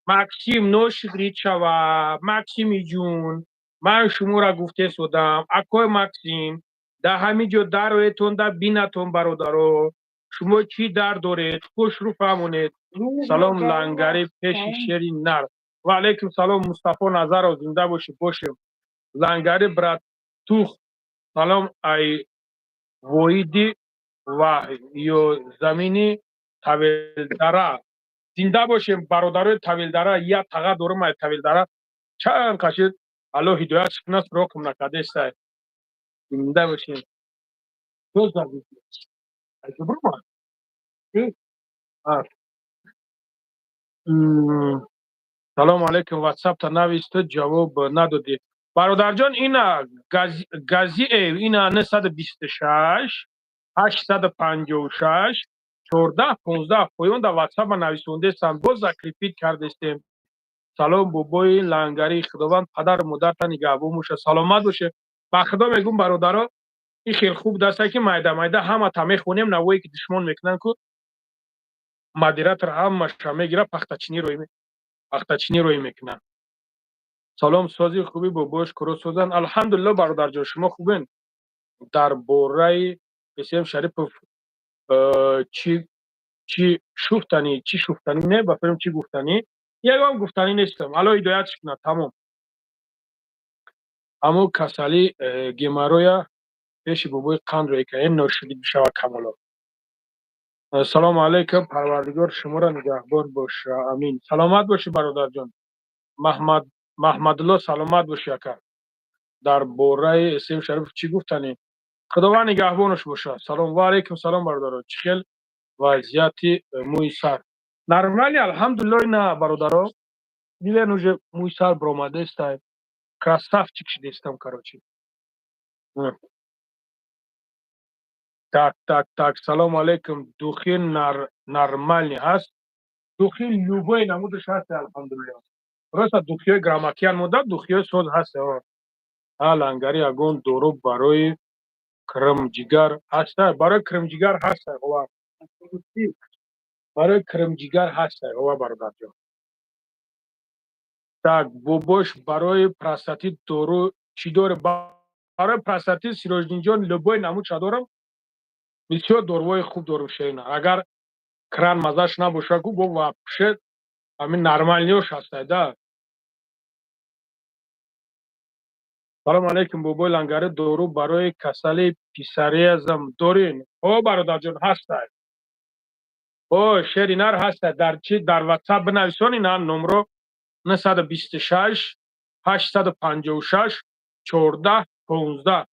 Максим, ношукрит шава, Максими ҷун, ман шуморо гуфтесодам. Акои Максим, дар ҳамин ҷо дароетон, да бинатон. Бародаро, шумо чӣ дард доред, хушрӯ фаҳмонед. Салом, Лангари, пеши шери нар. Ва алайкум салом, Мустафо Назаров, зинда бошӣ, бошем. Лангари братух, салом ай воиди ва ё замини Тавелдара, зинда бошем, бародарои Тавелдара. Як таға дорум ай Тавелдара, чанд қашид, Алло ҳидоят кунад, сирокам накардестай. Зинда бошем. Айбрума. Салому алейкум, Ватсапта нависту, ҷавоб надодӣ, бародарҷон. Ина газиев, ина 926 856 14 15 поён дар Ватсапа нависондестам, боз закрепить кардестем. Салом, бобои Лангари, худованд падару модарта нигаҳбон боша, саломат боше. Ба худо мегӯм, бародаро, ин хел хуб даста, ки майда майда ҳамата мехонем. Навое ки душмон мекунанд ку, модератор ҳамаша мегира, пахтачинӣ рӯй мекунад. Салом, сози, хуби, бобош, куро созан? Алҳамдулилло, бародарҷон, шумо хубен? Дар бораи Исем Шарипов чӣ шуфтанӣ, чӣ шуфтанӣ? Не, ба филм чӣ гуфтанӣ? Ягон гуфтанӣ нестам, Алло ҳидоятш кунад, тамом. Аммо касали геморроя пеши бобои қанд рӯй кард, ношудид бишава. Камоло, салому алайкум, Парвардигор шуморо нигаҳбон боша, амин. Саломат бошӣ, бародарҷон. Маҳмадулло, саломат бошӣ, ака. Дар бораи Эсем Шарипов чӣ гуфтанӣ? Худованд нигаҳбонаш боша. Салом, ва алайкум салом, бародаро. Чӣ хел вазъияти мӯи сар? Нормально, алҳамдулилло. На, бародаро, диден, уже мӯи сар баромадестай, красавчик шидестам, короче. Так, так, так. Салому алейкум, духи нормальный ҳаст? Духи любой намудаш ҳаст, алҳамдулилло. Просто духиҳои грамматиян мода, духиҳои соз ҳаст. А Лангари, ягон дору барои крымҷигар ҳаста? Барои крымҷигар ҳаста, ова, барои крымҷигар ҳаста, ова, бародарҷон. Так, бобош, барои простатит дору чӣ доре? Барои простатит, Сироҷиддинҷон, любой намудша дорам, бисёр доруҳои хуб дорум, шерина. Агар кран маззаш набоша ку, бо вообще ҳамин нормальныйош ҳастай да. Салому алейкум, бобои Лангари, дору барои касали псориазм дорин? О, бародарҷон, ҳастай, о, шери нар ҳастай. Дар чи, дар Ватсап бинависони, на, номро 926 856 14. 15.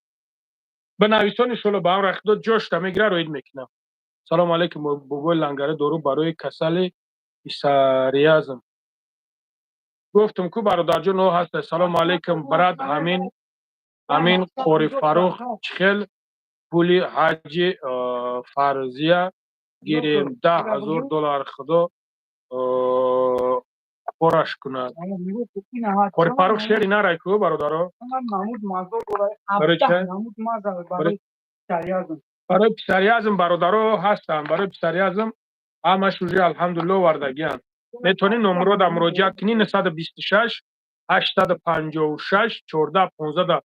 Бинависон, иншолло, ба амри Худо ҷошта мегира, роид мекунам. Салому алейкум, бобои Лангари, дору барои касали псориазм гуфтум ку, бародарҷон, о ҳаста. Салому алейкум, брат. Ҳамин Қори Фаррух чӣ хел пули ҳаҷи фарзия гирем? 10 000 доллар. Худо кораш кунад. Қори Фаррух шери нарай ку, бародаро. Барои псориазм, бародаро, ҳастанд. Барои псориазм ҳамаш уже, алҳамдулилло, овардагианд. Метавонӣ номрода муроҷиат кунӣ: 926 856 14 15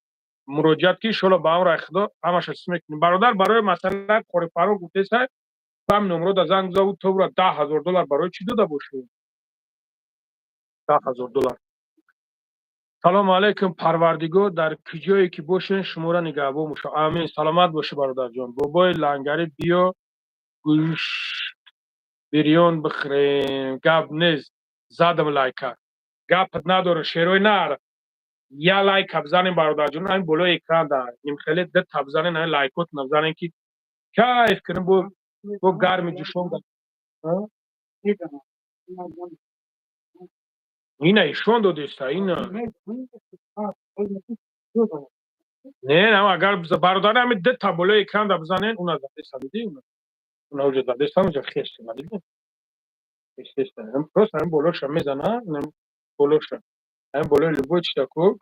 муроҷиат ки, иншолло, ба амри Худо ҳамаша чиз мекунем, бародар. Барои масъала Қори Фаррух гуфтеса, ҳам номрода занг зад, то ура 10 000 доллар барои чӣ дода бошӣ? 10 000 доллар. Салому алейкум, Парвардигор дар куҷое ки бошен, шуморо нигаҳбон боша. Амин, саломат бошӣ, бародарҷон. Бобои Лангарӣ, биё гӯшт бирён бихӯрем. Гап нест, задам лайка. Гапат надора, шерои нар. Я лайка бизанем, бародарҷон, ҳамин болои экран да нимхеле дта бизанен, ҳамин лайкотона бизанем, ки кайф кунем. Бо гарми ҷӯшон ина ишон додеста ина. Не, агар бародари ҳамин дта болои экран да бизанен, уна задеста, дидӣ, уна уҷа задеста, уҷа хеста, дидӣ, хеста. Просто ҳамин болоша мезана, болоша, ҳамин болои любой чиза ку,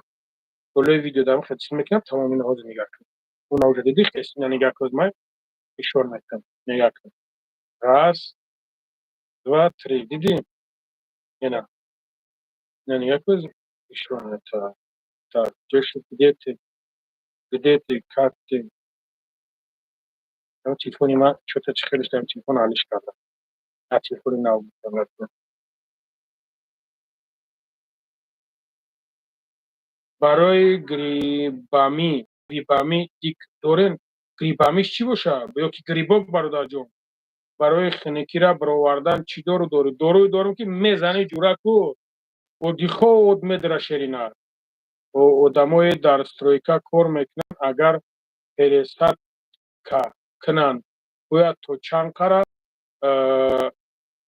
болои видео дам хел чиз мекунам, тамом. Ина ҳозир нигаҳ кун, уна уҷа дидӣ, хест. Ина нигаҳ кун, май ишор мекунам, нигаҳ кун: раз, два, три, дидӣ? Ина нигаҳ кун, ишор. Так, так, ҷошу, где ты, где ты, как ты? Телефони ман чё-то чӣ хеле шудам, телефон алиш кардам, на телефони нав. Барои грибами дик дорен? Грибамиш чӣ боша ё ки грибок? Бародарҷон, барои хунукира баровардан чӣ дору дорӣ? Доруи дорум, ки мезани, ҷураку одиход медара, шеринар. Одамое дар стройка кор мекунанд, агар пересадка кунанд, бояд то чанд қара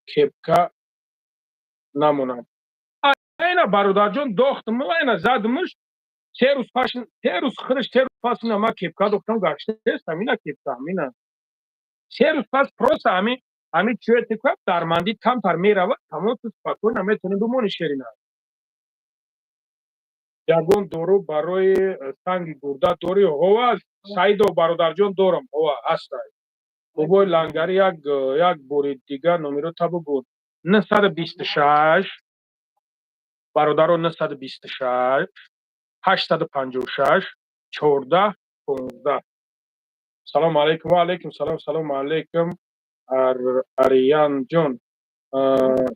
кепка намонанд? Айна, бародарҷон, дохтм, айна задмш, 3 рӯз паш, 3 рӯз хирш, 3 рӯз пас ина ма кепка дохтам, гаштестам. Ина кепка, ҳамина 3 рӯз пас просто ҳами чӯете ка дармандӣ камтар меравад, тамом, ту спокойно метавонӣ бимонӣ, шерина. Ягон дору барои санги гурда дорӣ? Ҳова, Саидов, бародарҷон, дорам, ҳова, ҳастай. Бобои Лангари, як бори дигар номерота бугӯ. 926, бародаро, 926 856 14 15. Салому алейкум. Ва алейкум салом. Салому алейкум, Ариянҷон.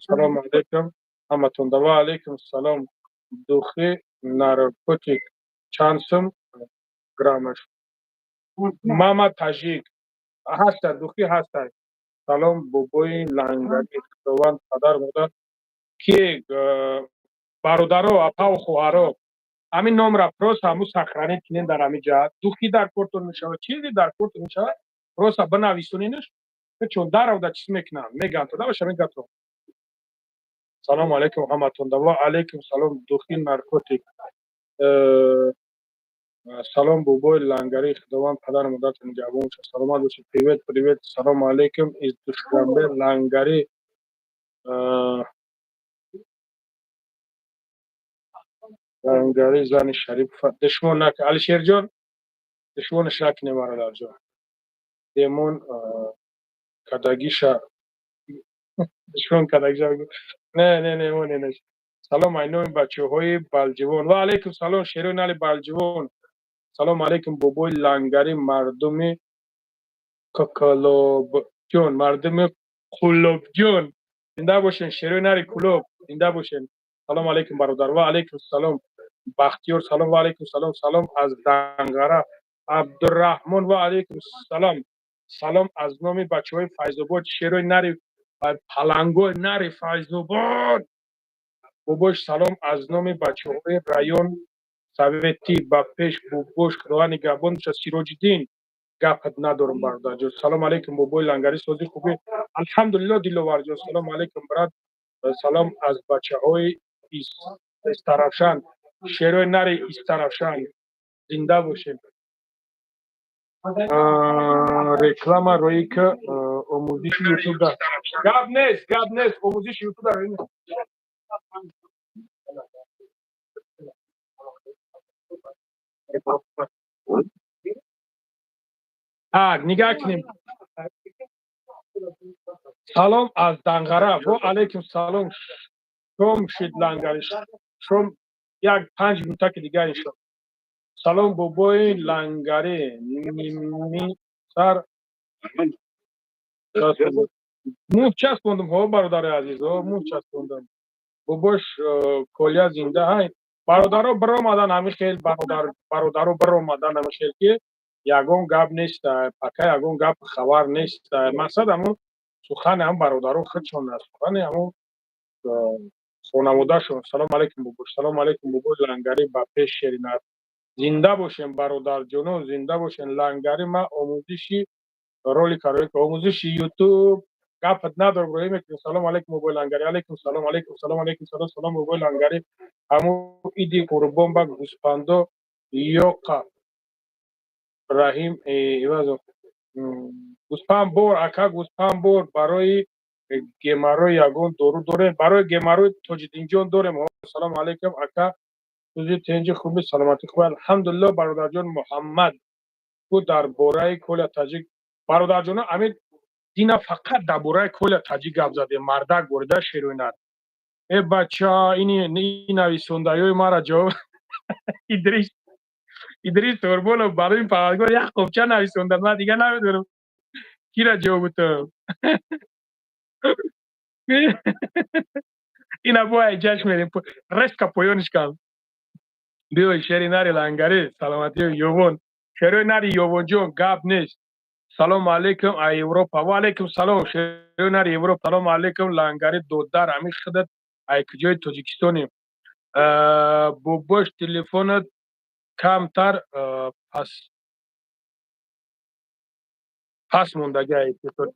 Салому алейкум ҳаматонда. Ва алейкум салом. Духи наркотик чанд сум граммаш? Мама Тажик, ҳаста, духи ҳаста. Салом, бобои Лангари, Худованд падар модар ки. Бародаро, апаву хоҳаро, ҳамин номра просто ҳамун сохранить кунен. Дар ҳамин ҷаҳат духи дар кортон мешавад, чизе дар кортон мешавад, просто бинависоненаш, чун даравда чиз мекунам, меган то даваша мегато. Салому алейкум ҳаматонда. Ва алейкум салом. Духи наркотик. Салом, бобои Лангари, Худованд падару модаратон нигаҳбон бошад, саломат бошед. Привет, привет, салому алейкум из Душанбе. Лангари, Лангари, зани Шарипов душмон нак. Алишерҷон, душмонаш накунем, бародарҷон. Демон кадагиша, душмон кадагиша. Не, не, не, не, не. Салом айноми бачаҳои Балҷивон. Ва алейкум салом, шерои нали Балҷивон. Салому алейкум, бобои Лангари, мардуми Коколобҷон, мардуми Қулобҷон, зинда бошен. Шерои нари Кулоб, зинда бошен. Салому алейкум, бародар. Ва алейкум салом. Бахтиёр, салом. Ва алейкум салом. Салом аз Данғара, Абдураҳмон. Ва алейкум салом. Салом аз номи бачаҳои Файзобод, шерои нари палангои нари Файзобод. Бобош, салом аз номи бачаҳои район. Совети ба пеш, бобош, Худованд нигаҳбон боша. Сироҷиддин, гапат надорам, бародарҷон. Салом алейкум, бобои Лангари, сози, хубӣ? Алҳамдулилло, Диловарҷон. Салом алейкум, брат, салом аз бачаҳои Истаравшан, шерои нари Истаравшан, зинда бошем. Реклама роӣ ки, омӯзиши Ютуб гап нест, гап нест, омӯзиши Ютуб роӣ. Так, нигоҳ кунем. Салом аз Данғара. Во алейкум салом. Шом шид, Лангари, шом як 5 минутаки дигар, иншо. Салом, бобои Лангари, ними сар муҳ часпондум. Ҳо, бародари азиз, ҳо, муҳ часпондам. Бобош, Колия зинда ҳай? Бародаро биромадан, ҳамин хел бародаро биромадан, ҳамин хел ки ягон гап нест, пока ягон гап хабар нест. Мақсад ҳамун сухани ҳам бародаро худшон аст, сухани ҳамун хонаводашон. Салом алейкум, бобош. Салом алейкум, бобои Лангарӣ, ба пеш, шеринар. Зинда бошем, бародарҷоно, зинда бошем. Лангари, ман омӯзиши ролика омӯзиши Ютуб гапат надорам, роҳӣ мекунем. Салом алейкум, бобои Лангари. Алейкум салом, алейкум салом, алейкум салом. Салом, бобои Лангари, ҳамун иди Қурбон ба гӯспандо ёқа Раҳим ивазо гӯспанд бор, ака, гӯспанд бор. Барои геморрой ягон дору дорем? Барои геморрой, Тоҷиддинҷон, дорем. Салому алейкум, ака, рӯзи тинҷи, хуби, саломатӣ хуб? Алҳамдулилло, бародарҷон. Муҳаммад ку дар бораи Коля Таҷик. Бародарҷоно, амин дина фақат дар бораи Коля Таҷик гап задем. Мардак борида шероинар. Э, бача, ини нависондаёи мара ҷавоб. Идрис Урбонов барои парвардигор як қопча нависонда, ман дига намедонам кира ҷавоб бутам. Ина бо ҷашн мерем, резко поёниш кам. Биёй, шери нари Лангари, саломатӣ, Ёвон, шерои нари Ёвонҷон, гап нест. Салому алейкум а Европа. Ва алейкум салом, шерои нари Европа. Салому алейкум, Лангари додар, ами худат ай куҷои Тоҷикистони? Бобош, телефонат камтар пас мондагӣ.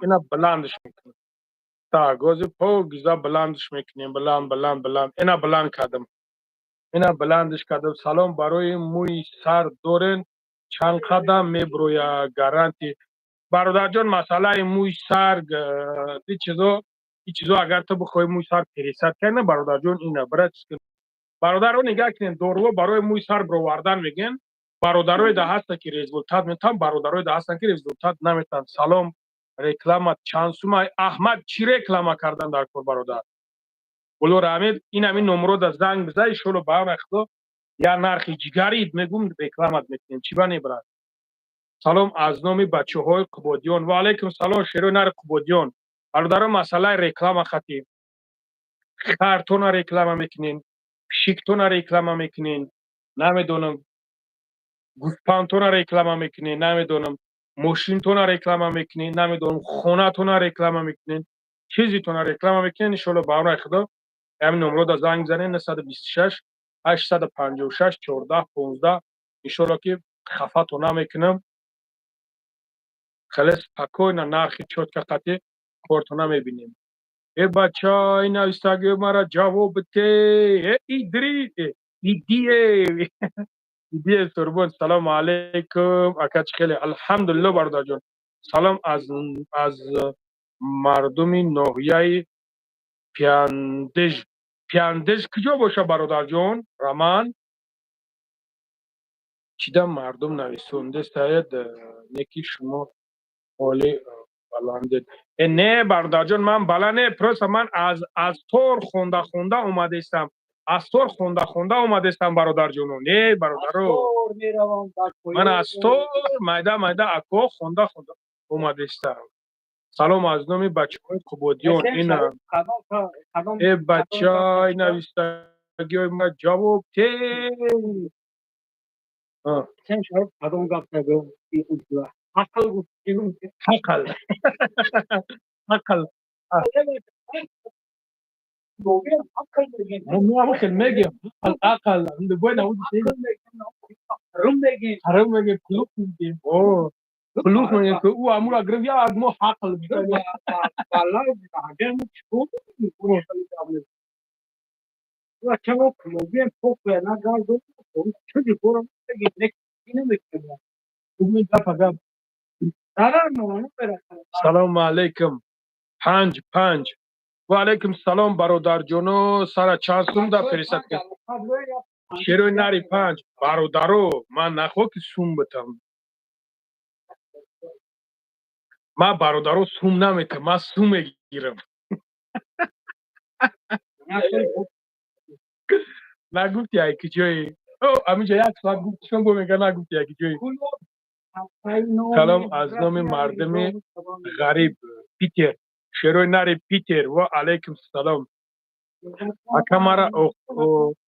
Ина баландш мекунам. Так, ҳозир покиза баландш мекунем. Баланд, баланд, баланд. Ина баланд кардам, ина баландш кардам. Салом, барои мӯи сар дорен? Чанд қадам меброя, гарантия? Бародарҷон, масъалаи мӯи сар, и чизо, агар ту бихоҳӣ мӯи сар пересадка кардна, бародарҷон, ина бира. Бародаро, нигоҳ кунед, доруҳо барои мӯи сар бировардан мегӯянд. Бародарое да ҳастанд, ки результат метаҳанд, бародарое да ҳастанд, ки результат наметаҳанд. Салом, реклама чанд сума? Аҳмад, чӣ реклама кардан дар кор, бародар? Уло раҳмет, ин ҳамин номро да занг биза, иншолло, ба амри Худо, я нархи ҷигарид мегум, рекламат мекунем. Чӣ ба небрат? Салом аз номи бачаҳои Қубодиён. Ва алайкум салом, шерои нари Қубодиён. Бародаро, масъалаи реклама хати хартона реклама мекунем, пишиктона реклама мекунем, намедонам, гӯспандтона реклама мекунем, намедонам, мошинтона реклама мекунем, намедонам, хонатона реклама мекунем, чизитона реклама мекунем. Иншолло, ба амри Худо, ҳамин номро да занг бизанем: 926 856 14 15. Иншолло, ки хафато намекунам, хеле спокойно, нархи чётко қатӣ кортона мебинем. Э, бача, ин навистагиё мара ҷавоб бите. Э, Идри, Идие, Идие Сурбон. Салому алейкум, ака, чӣ хеле? Алҳамдулилло, бародарҷон. Салом аз мардуми ноҳияи Пиандеж. Пиандеж куҷо боша, бародарҷон Раман? Чида мардум нависондестаед, неки шумо ҳоли баландед. Э, не, бародарҷон, ман бала не, просто ман аз тор хонда хонда омадаистам, аз тор хонда хонда омадаистам, бародарҷоно. Не, бародаро, ман аз тор майда майда ако хонда хонда омадаистам. Салом аз номи бачаҳои Қубодиён. Ина, э, бача, навистагиҳои ма ҷавоб те. Кадом гап? Ақл. Ақл, ақл. Мо хел мегем, ақал бояд рум мегем. Ҳаром мегем, плюх мегем. О, плюх мегем, ки ӯ амура гирифт, я аз мо ҳақл. Валлаҳ, агар мо чикор мекунем? Чаро клубием похуя нагардон, чуҷи корам мегем, намекунем. Гап. Зарар намерасад. Салому алайкум. Панҷ панҷ. Ва алайкум салом, бародарҷоно, сара чанд сум да пересадка? Шерои нари панҷ. Бародаро, ман нахоҳ ки сум битам. Ман, бародаро, сум наметам, ман сум мегирам. Нагуфти ай киҷои? Аминҷа як соат гуфтишон, бо мега нагуфти ай киҷои. Салом аз номи мардуми ғариб Питер. Шерои нари Питер. Ва алайкум салом. Ака, мара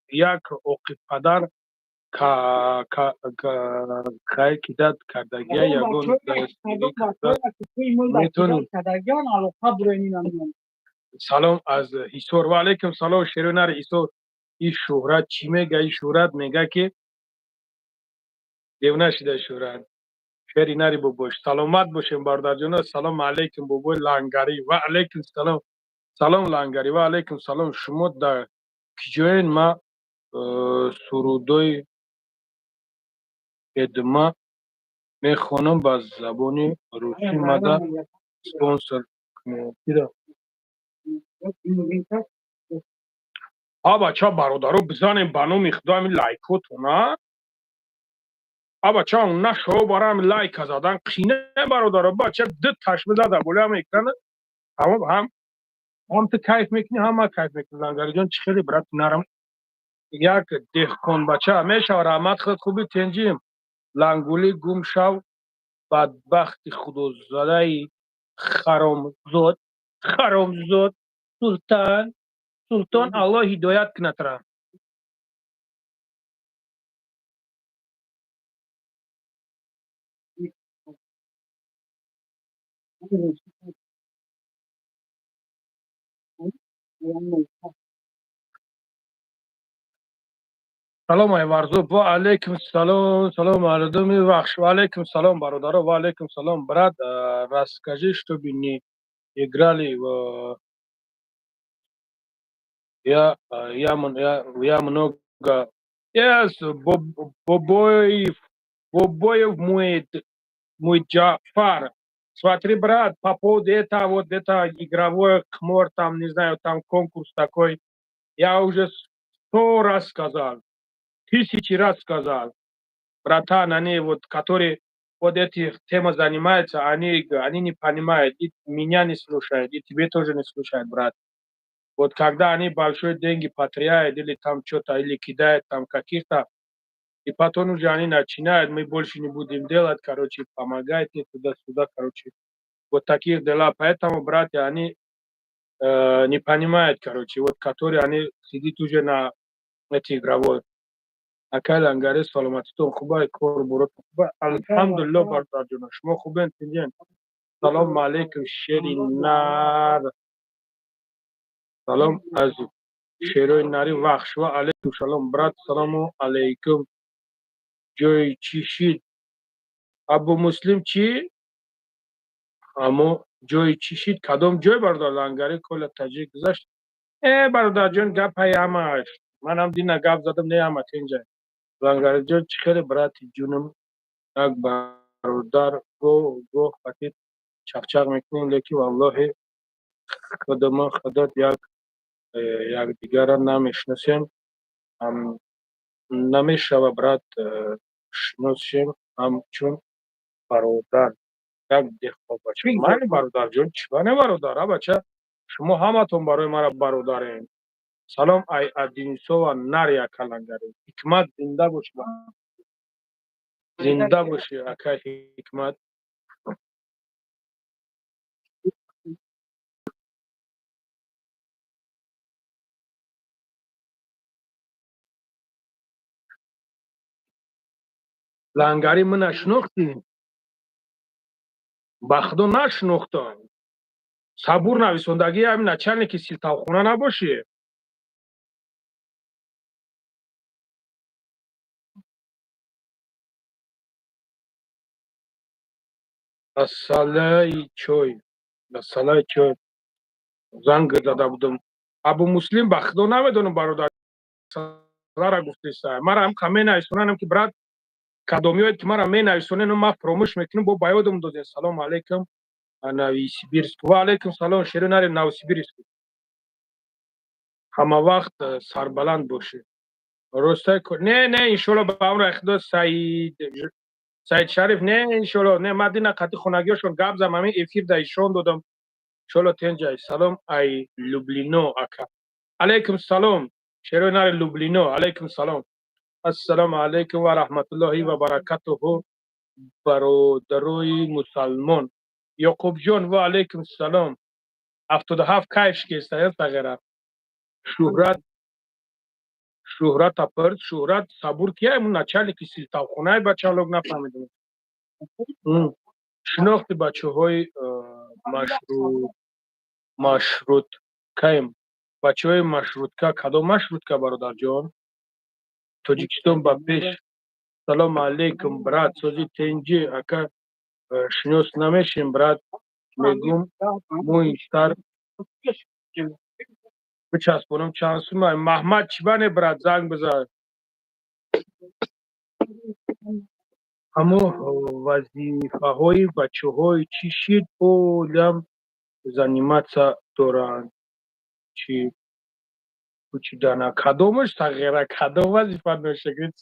як оқибпадар кай кидат кардагия, ягон дастгирӣ карда метонӣ? Салом аз Ҳисор. Ва алайкум салом, шерои нари Ҳисор. И Шӯҳрат чӣ мега? И Шӯҳрат мега, ки девона шида Шӯҳрат. Шери нари бобош. Саломат бошем, бародарҷоно. Салому алайкум, бобои Лангарӣ. Ва алайкум салом. Салом, Лангарӣ. Ва алайкум салом. Шумо дар киҷоен? Ма сурудои хедма мехонам ба забони русӣ, мада спонсор кунед. А бача, бародаро, бизанем ба номи Худо ҳамин лайкотона. А бача, нашо бара ҳамин лайка задан қине, бародаро, бача ду таш бизада болои ҳама экрана. Тамом, ҳам ту кайф мекунӣ, ҳам ман кайф мекунам. Лангариҷон, чӣ хеле, брат, нарам? Як деҳқонбача мешава. Раҳмат, худ хуби, тенҷим. Лангулӣ, гум шав, бадбахти худозадаи харомзод, харомзод. Султан, Султон, Аллоҳ ҳидоят кунад ра. Салом ай Варзоб. Ва алайкум салом. Салом, мардуми Вахш. Ва алайкум салом, бародаро. Ва алайкум салом, брат. Расскажи, чтобы не играли в я много. Yes, Бобоев, Бобоев мой Джафар. Смотри, брат, по поводу этого, вот это игровой хмор, там, не знаю, там конкурс такой, я уже сто раз сказал, тысячи раз сказал, братан, они вот, которые вот эти темы занимаются, они не понимают, и меня не слушают, и тебе тоже не слушают, брат. Вот когда они большие деньги потеряют или там что-то, или кидают там каких-то, и потом уже они начинают: мы больше не будем делать, короче, помогайте туда-сюда, короче. Вот таких дела. Поэтому, братья, они не понимают, короче, вот которые они сидят уже на эти игровой. Акай Лангари, саломатитон хубай, кор бурот хубай? Алҳамдулилло, бародарҷона, шумо хубен, тинҷен? Салому алейкум, шери нар. Салом аз шерои нари Вахш. Ва алейкум салом, брат. Салому алейкум. Ҷои чӣ шид, Абу Муслим? Чӣ, амо ҷои чӣ шид? Кадом ҷой, бародар Лангари? Кола таҷик гузашт. Э, бародарҷон, гапай ҳамаш манам дина гап задам, не ҳама тинҷа. Лангариҷон, чӣ хеле, брати ҷунам? Як бародар гоҳ гоҳ фақит чақчақ мекунем, лекин валлоҳи худама худот як якдигарра намешиносем. Намешава, брат, шиносшем ҳамчун бародар, як деҳқонбача? Майли, бародарҷон, чӣ ба не, бародар, а бача, шумо ҳаматон барои мара бародарем. Салом ай Адинсова нар, ака Лангари. Ҳикмат, зинда бошӣ, зинда бошӣ, акай Ҳикмат. Лангари, мана шинохтӣ? Ба Худо, нашинохтам. Сабур нависондагӣ ҳамин начальники силтавхона набошӣ? Масъалаи чой, масъалаи чой занг зада будам. Абу Муслим, ба худо, намедонам, бародар, масъалара гуфтеса. Мара ҳам менависонанам, ки брат, кадомиёе ки мара менависонен, ма фуромӯш мекунам, бо ба ёдам додем. Салому алейкум, Новосибирск. Ва алейкум салом, шеро нари Новосибирск. Ҳама вақт сарбаланд бошед. Ростай, не, не, иншолло, ба амри худо. Саид, Саид Шариф, не, иншолло, не, ма дина қати хонагиёшон гап зам, ҳамин эфир да ишон додам. Иншолло, тенҷай. Салом ай Люблино, ака. Алейкум салом, шерои нари Люблино, алейкум салом. Ассалому алайкум ва раҳматуллоҳи ва баракатуҳу, бародарои мусалмон. Ёқубҷон, ва алайкум салом. 77 кайф шикеста сағира. Шӯҳрат, Шӯҳрат апард, Шӯҳрат Сабур кия? Ему начальники силтавхонаи бачалог, нафаҳмидам. Шинохти бачаҳои машруткаем, бачаҳои маршрутка. Кадом маршрутка, бародарҷон? Тоҷикистон ба пеш! Салому алейкум, брат, сози, тенҷи, ака? Шинос намешем, брат, мегум, мӯи сар бичаспонам, чанд сума? Маҳмад Чибане, брат, занг бизан. Ҳамо вазифаҳои бачаҳои чӣ шид? Олям заниматься доранд, чӣ пучидана. Кадомаш, сағира? Кадом вазифа? Ношагирд,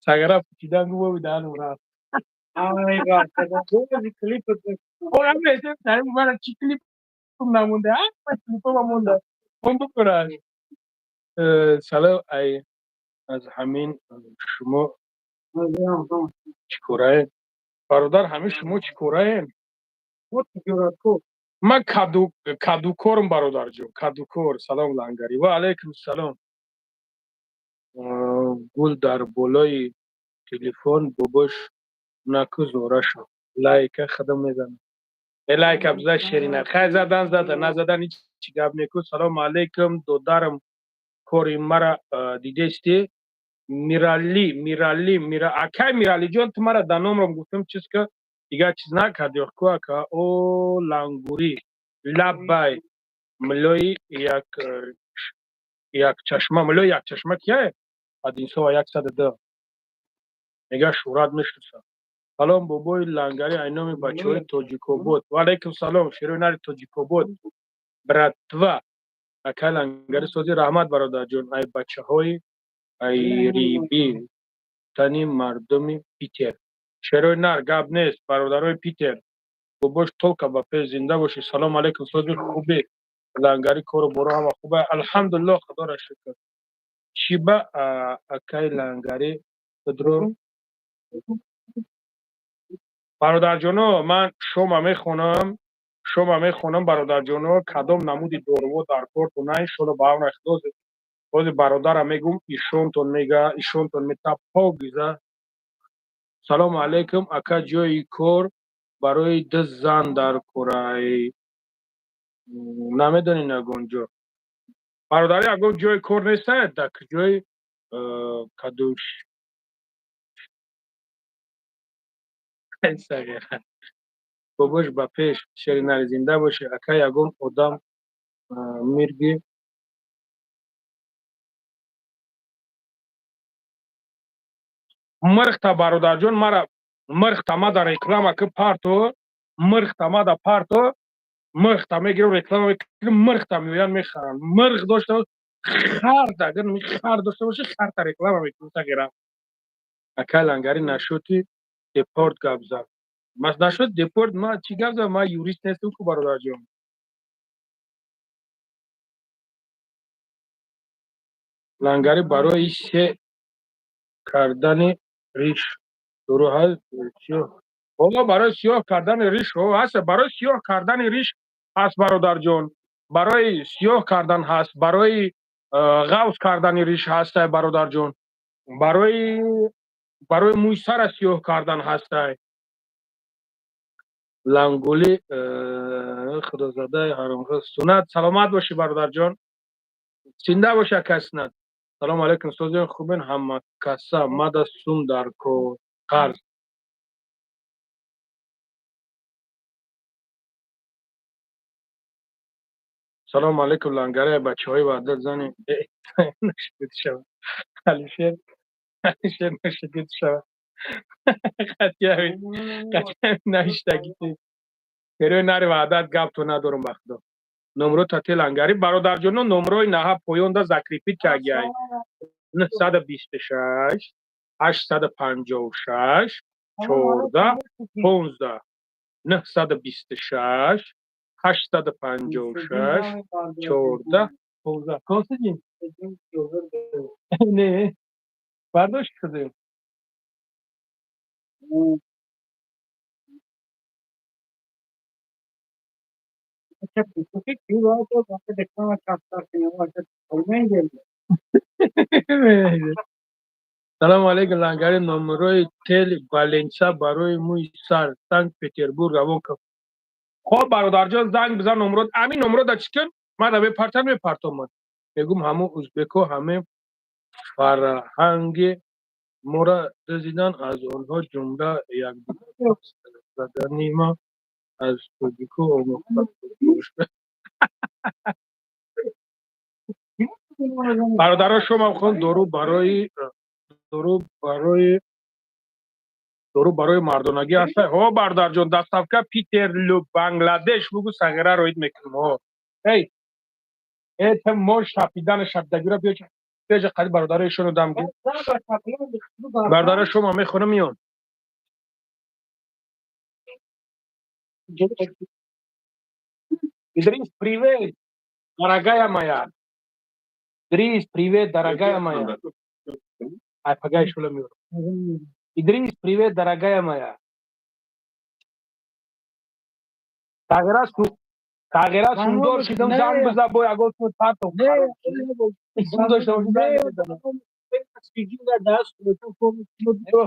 сағира, пучидан гумоби даҳанам рафт. Ай, клип. Чӣ клип намонда? Клипа монда, он бикунаш. Салом, ай аз ҳамин шумо чӣ кораем, бародар? Ҳамин шумо чӣ кораем? Ман кадукорам, бародарҷон, кадукор. Салом, Лангарӣ. Ва алайкум салом. Гул дар болои телефон бобош наку зора шуд. Лайка худам мезанам. Э, лайка биза, шерина. Хай, задан зада, назадан ҳичи гап неку. Салому алейкум, додарам, кори мара дидести? Миралли, Миралли, мира, акай Миралиҷон, ту мара дар номрам гуфтам, чиз ка дигар чиз накарди ку, ака? О, Лангурӣ, лаббай. Милои як як чашма, милои як чашма кияе? Адинсова 102 мега, Шӯҳрат мешиносад. Салом, бобои Лангарӣ, айноми бачаҳои Тоҷикобод. Ва алайкум салом, шерои нари Тоҷикобод. Братва, акай Лангари, сози, раҳмат, бародарҷон. Ай бачаҳои айриби тани мардуми Питер. Шерои нар, гап нест, бародарои Питер. Бобош, толка ба пеш, зинда бошӣ. Салому алайкум, сози, хубе, Лангари? Кору боро ҳама хуба, алҳамдулиллоҳ, худоро шукр. Чиба, акай Лангари, худро. Бародарҷоно, ман шома мехонам, шома мехонам. Бародарҷоно, кадом намуди доруво дар кортон на, иншолло, ба амри худо, ҳозир бародарам мегум, ишонтон мега, ишонтон мета покиза. Салому алайкум, ака, ҷои кор барои ду зан дар кораи, намедонӣ ягон ҷо, бародари? Ягон ҷои кор неста, дар ҷои кадуш. Бобош, ба пеш, шеринари, зинда бошӣ, ака. Ягон одам мирги мирхта, бародарҷон, мара мирхта мада реклама ки парто, мирхта мада парто, мирхта мегирам, реклама мекунам, мирхта меоянд, мехаранд. Мирх дошта, хард, агар хар дошта бошӣ, харта реклама мекунам, тағира. Акай Лангари, нашоти депорт гап зад. Нашуд депорт, ма чӣ гап задам? Ман юрист нестам ку, бародарҷон. Лангари, барои се кардани риш дору ҳаст? О, барои сиёҳ кардани риш ҳаст, барои сиёҳ кардани риш ҳаст, бародарҷон, барои сиёҳ кардан ҳаст, барои ғавз кардани риш ҳастай, бародарҷон, барои мӯи сара сиёҳ кардан ҳастай. Лангули худозадаи ҳаромхӯ сунат, саломат бошӣ, бародарҷон, зинда боша, ака Сунат. Салому алайкум, созиён, хубен ҳама каса? Мада сум дар кор. Қарз. Салому алейкум, лангари, бачаҳои Ваҳдат, зани нашуд шава. Алишер, Алишер нашуд шава. Қатияви, қатияви навиштагӣ. Перои нари Ваҳдат гап то надорум, ба худо. Номро тате лангари, бародарҷоно, номрои наҳа поёнда закрепить кагиай. 926 856 14 15, 926 856 14 15. Константин? Не, бардошт шудем. আচ্ছা, কি বলতো, দেখলাম কাজ। Салому алейкум, лангари, номерои тел Валенса барои мӯи сар, Санкт Петербург равон кун. Хоб, бародарҷон, занг бизан, номро, ҳамин номро да чӣ кун, ман да мепартам, мепартом. Ман мегум, ҳамун узбеко ҳаме фарҳанги моро дузидан, аз онҳо ҷумла як задани ма аз тоҷико омӯхта. Бародаро, шумо хон, дору барои мардонагӣ ҳаста? Ҳо, бародарҷон, доставка Питер, Бангладеш бугу, сағира роид мекунем. Ҳо, эй, э, мо шапидана шапидагиро биёҷа, қади бародаро ишону дам гир. Бародаро, шумо мехонам, миён. Идрис, привет, дорогая моя. Идрис, привет, дорогая моя. Ай, пагай шула миёрам. Идрис, привет, дорогая моя. Тағира сундор шидам, занг биза, бо ягон су партов. Сум дошта боши, занг бизанам.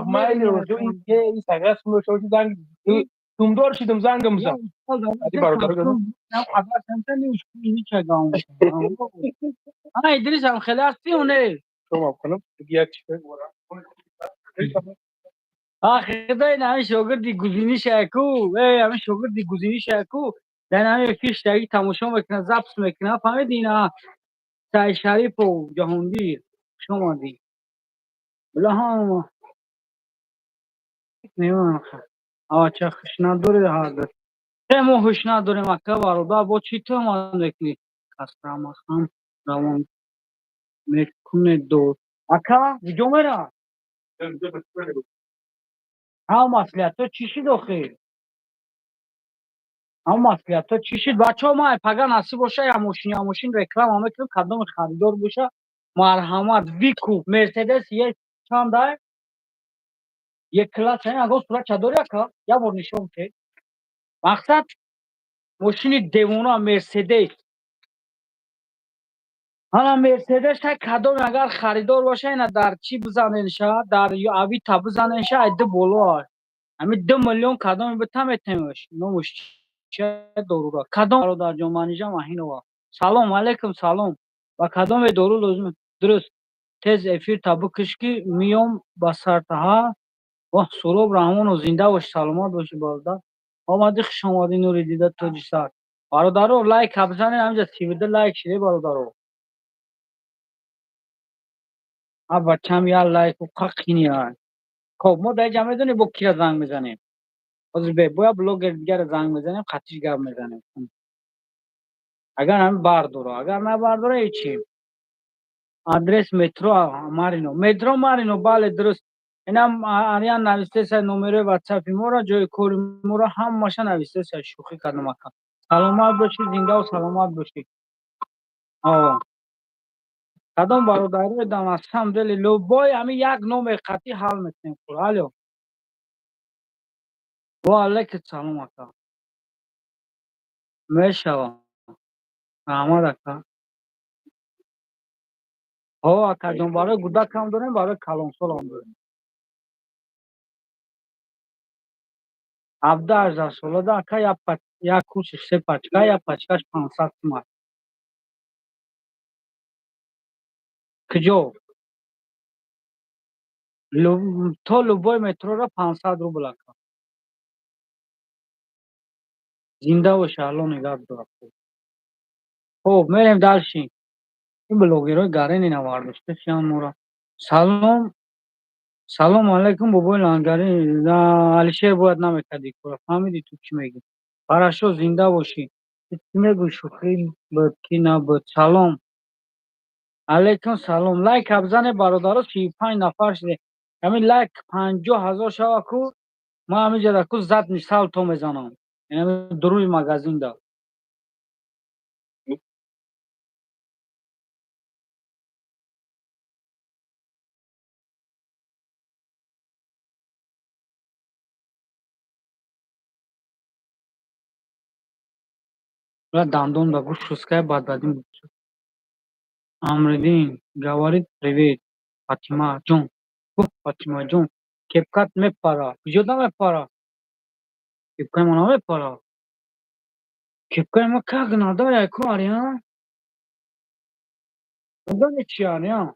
Майли рӯзу ин тағира сум дошта боши, занг сумдор шидам, зангам бизан. Ади бародар. Идрис ҳам хеле ҳастӣ, не? Шумо кунам як чиз. Худои, ҳамин шогирди гузинишаку, э, ҳамин шогирди гузинишаку дар ҳамин эфир тамошо мекунад, запись мекунад, фаҳмиди? Ина Саид Шарипов, Ҷаҳонгир, хуш омадӣ. Билаҳам ча хуш надорӣ, ҳардур э мо ҳуш надорем, ака бародар, бо чӣ туҳмат мекунӣ? Кастрамахан равон мекунед до ака, куҷо мера? Ҳа, маслиҳатҳо чӣ шуд охир? Ҳа, маслиҳатҳо чӣ шуд? Бачаҳо, ман пага насиб боша, я мошин, я мошин реклама мекунем, кадоми харидор боша, марҳамат. Викуп Мерседес е чандай е класс, ягон сурат дори, ака, як бор нишон те. Мақсад, мошини девона Мерседес, ҳана Мерседес. Кадоме агар харидор боша, ина дар чӣ бизаненша, дар Авито бизаненша, ай ду боло, ҳами 2 миллион кадоме битаметемш. Номуш чи дорура? Кадом бародарҷон? Манижа Маҳинова, салом алейкум, салом. Ба кадоме дору лозим? Дуруст, тез эфир та бикиш, ки миём ба сартаҳа. Воҳ, Суроб Раҳмонов, зинда бошӣ, саломат бошӣ, бародар, омадӣ, хуш омадӣ, нури дида, тоҷи сар. Бародаро, лайк бизанед, ҳаминҷа 32 лайк шиде, бародаро. А бачам, як лайку қақини. Хоб, мо дар инҷа медонем бо кира занг мезанем. Ҳозир бе боя блогер дигаре занг мезанем, қатиш гап мезанем. Агар ҳамин бардора, агар набардора, ҳечи. Адрес метро Марино, метро Марино, бале, дуруст. Инам Ариан навистеса номерои ватсапи моро, ҷои кори моро, ҳамаша навистеса. Шӯхӣ кардам, ака, саломат бошӣ, зиндаву саломат бошӣ. Кадом бародаро дам, аз самом деле любой ҳамин як номер қатъӣ ҳал мекунем. Алё, ва алайкум салом, ака, мешавам, раҳмат, ака. Ҳо, акаҷон, барои кӯдакам дорем, барои калонсолам дорем. 17-18 солада, ака, як курси се пачка, як пачкаш 500 сумат. Куҷо? То любой метрора 500 рубл ака. Зинда боша, Алло нигаҳ дорад. Хоб, мерем дальше. Ин блогерҳои гарени навардошта шиян мора. Салом, салом алайкум, бобои лангари. Алишер бояд намекарди кора. Фаҳмидӣ ту чӣ мегӯӣ? Хорошо, зинда бошӣ. Ту чӣ мегӯӣ, шӯхӣ буд ки набуд? Салом. Алайкум салом. Лайк бизане бародаро, 35 нафар шуде. Ҳамин лайк 50 000 шава ку, ман ҳаминҷа ку задний салто мезанам. Яъне дуруни магазинда. Дандон ба гӯш шускай бадбадӣ. Амриддин говорит привет, Фатима ҷон. Фатима ҷон, кепкат мепара. Куҷо намепара? Кепкаи ма намепара. Кепкаи ма как надояй ку, Ариан? Надони чи, Ариан?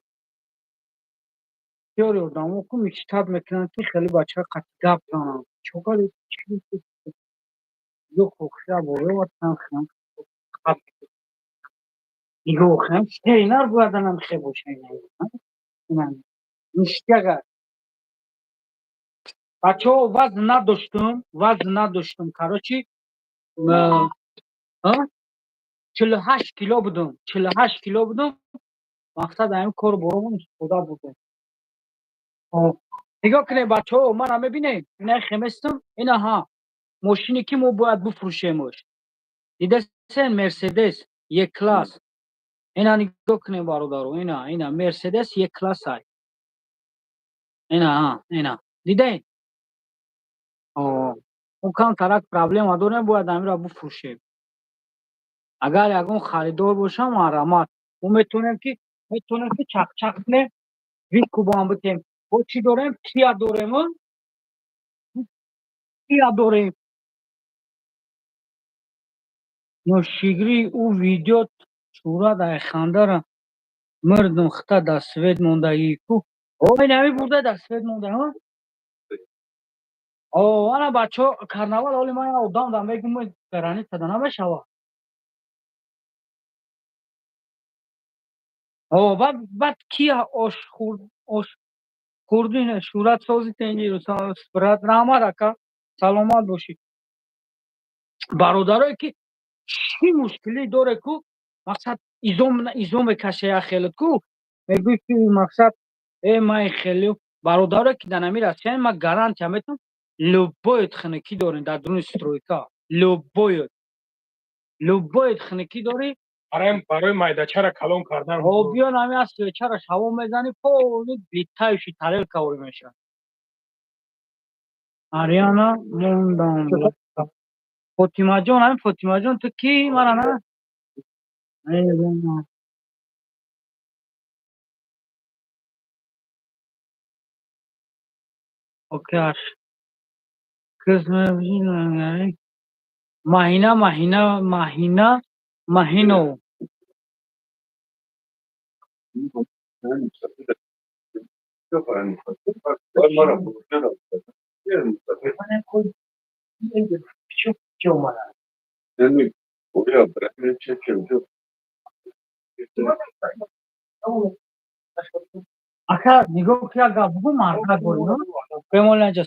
Бисёри одамо ку мечтать мекунанд, ки хеле бачаҳо қати гап зананд. Чокари ё хокша боло нигоҳ кунам, тренер бояд анам хе боша. Ина ништяга. Бачаҳо, вазн надоштум, вазн надоштум. Короче, 48 кило будум, 48 кило будум. Мақсад ҳамин кору боромон истифода бурдем. Нигоҳ кунед, бачаҳо, мана мебинед, ина хеместам, ина ҳа мошине ки мо бояд бифурӯшемш. Дидасен, Мерседес Е класс. Ина нигоҳ кунед, бародаро, ина, ина Мерседес Е класс ай. Ина, ҳа, ина. Дидаед? Мо камтарак проблема дорем, бояд ҳаминро бифурӯшем. Агар ягон харидор боша, марҳамат. Мо метавонем ки чақчақ кунем, викубам битем. Бо чӣ дорем? Кия дорем, кия дорем. Ношигирии ӯ видео чӯра дар хандара мурдум, хита дар свет мондагӣ ку. О, инами бурда дар свет монда, ҳа? О, ана бачаҳо, карнавал оли ман одам да мегӯм, граница да намешава. О, баъд ки ош хӯрд, ош хӯрдин, шӯрат сози тенҷи, брат, раҳмат ака, саломат бошӣ. Бародарое ки чӣ мушкилӣ доре ку, мақсад изо мекаше як хелет ку, мегӯӣ ки мақсад э ман хеле бародарое ки дар нами Россия, ман гарантия метавам, любоет хунукӣ дорем дар дуруни стройка, любоет, любоет хунукӣ дорӣ. Барои майдачара калон кардан. О, биё нами аз свечара ҳаво мезанӣ, полный летающий тарелка ворӣ мешавад. Ариана мондам. Фотимаҷон, ҳамин Фотимаҷон, ту кӣ? Мара на? Окей. Маҳина, Маҳина, Маҳина, Маҳино. Ака, нигоҳ ки, як гап бугӯ, мардак борӣ, бемолнаҷа.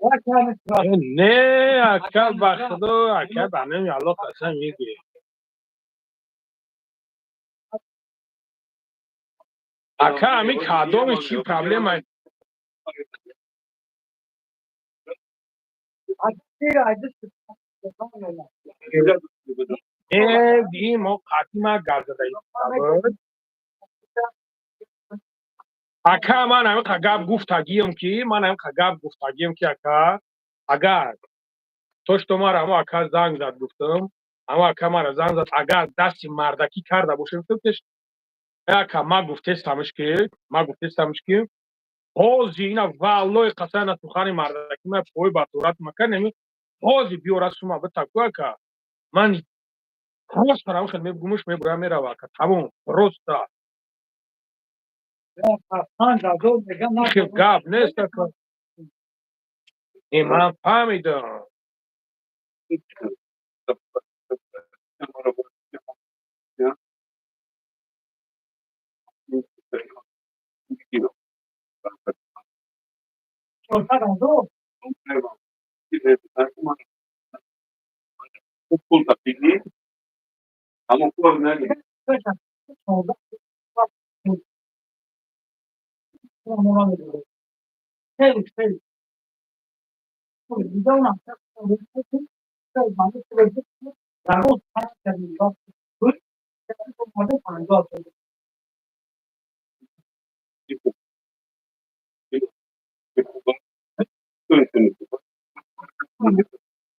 Не, ака, ба худо, ака, ба номи Аллоҳ қасам мегӯем. Ака, ами кадоми чӣ проблема? Э, ди мо қатима гап задаем. Ака, ман ҳамин гап гуфтагием, ки ман ҳамин гап гуфтагием, ки ака, агар то что мара ҳамо ака занг зад, гуфтам, ҳамо ака мара занг зад, агар дасти мардакӣ карда бошем, гуфтам, пеш ака ма гуфтестамш, ки ма гуфтестамш, ки ҳози ина, валлои қасам, на сухани мардакӣ ма пой ба сурат маканеми, ҳози биёра сума битаку, ака, ман просто рамхел мегумуш, мебурам, мерава, ака, тамом, просто гап нест, ака. Ман фаҳмидам.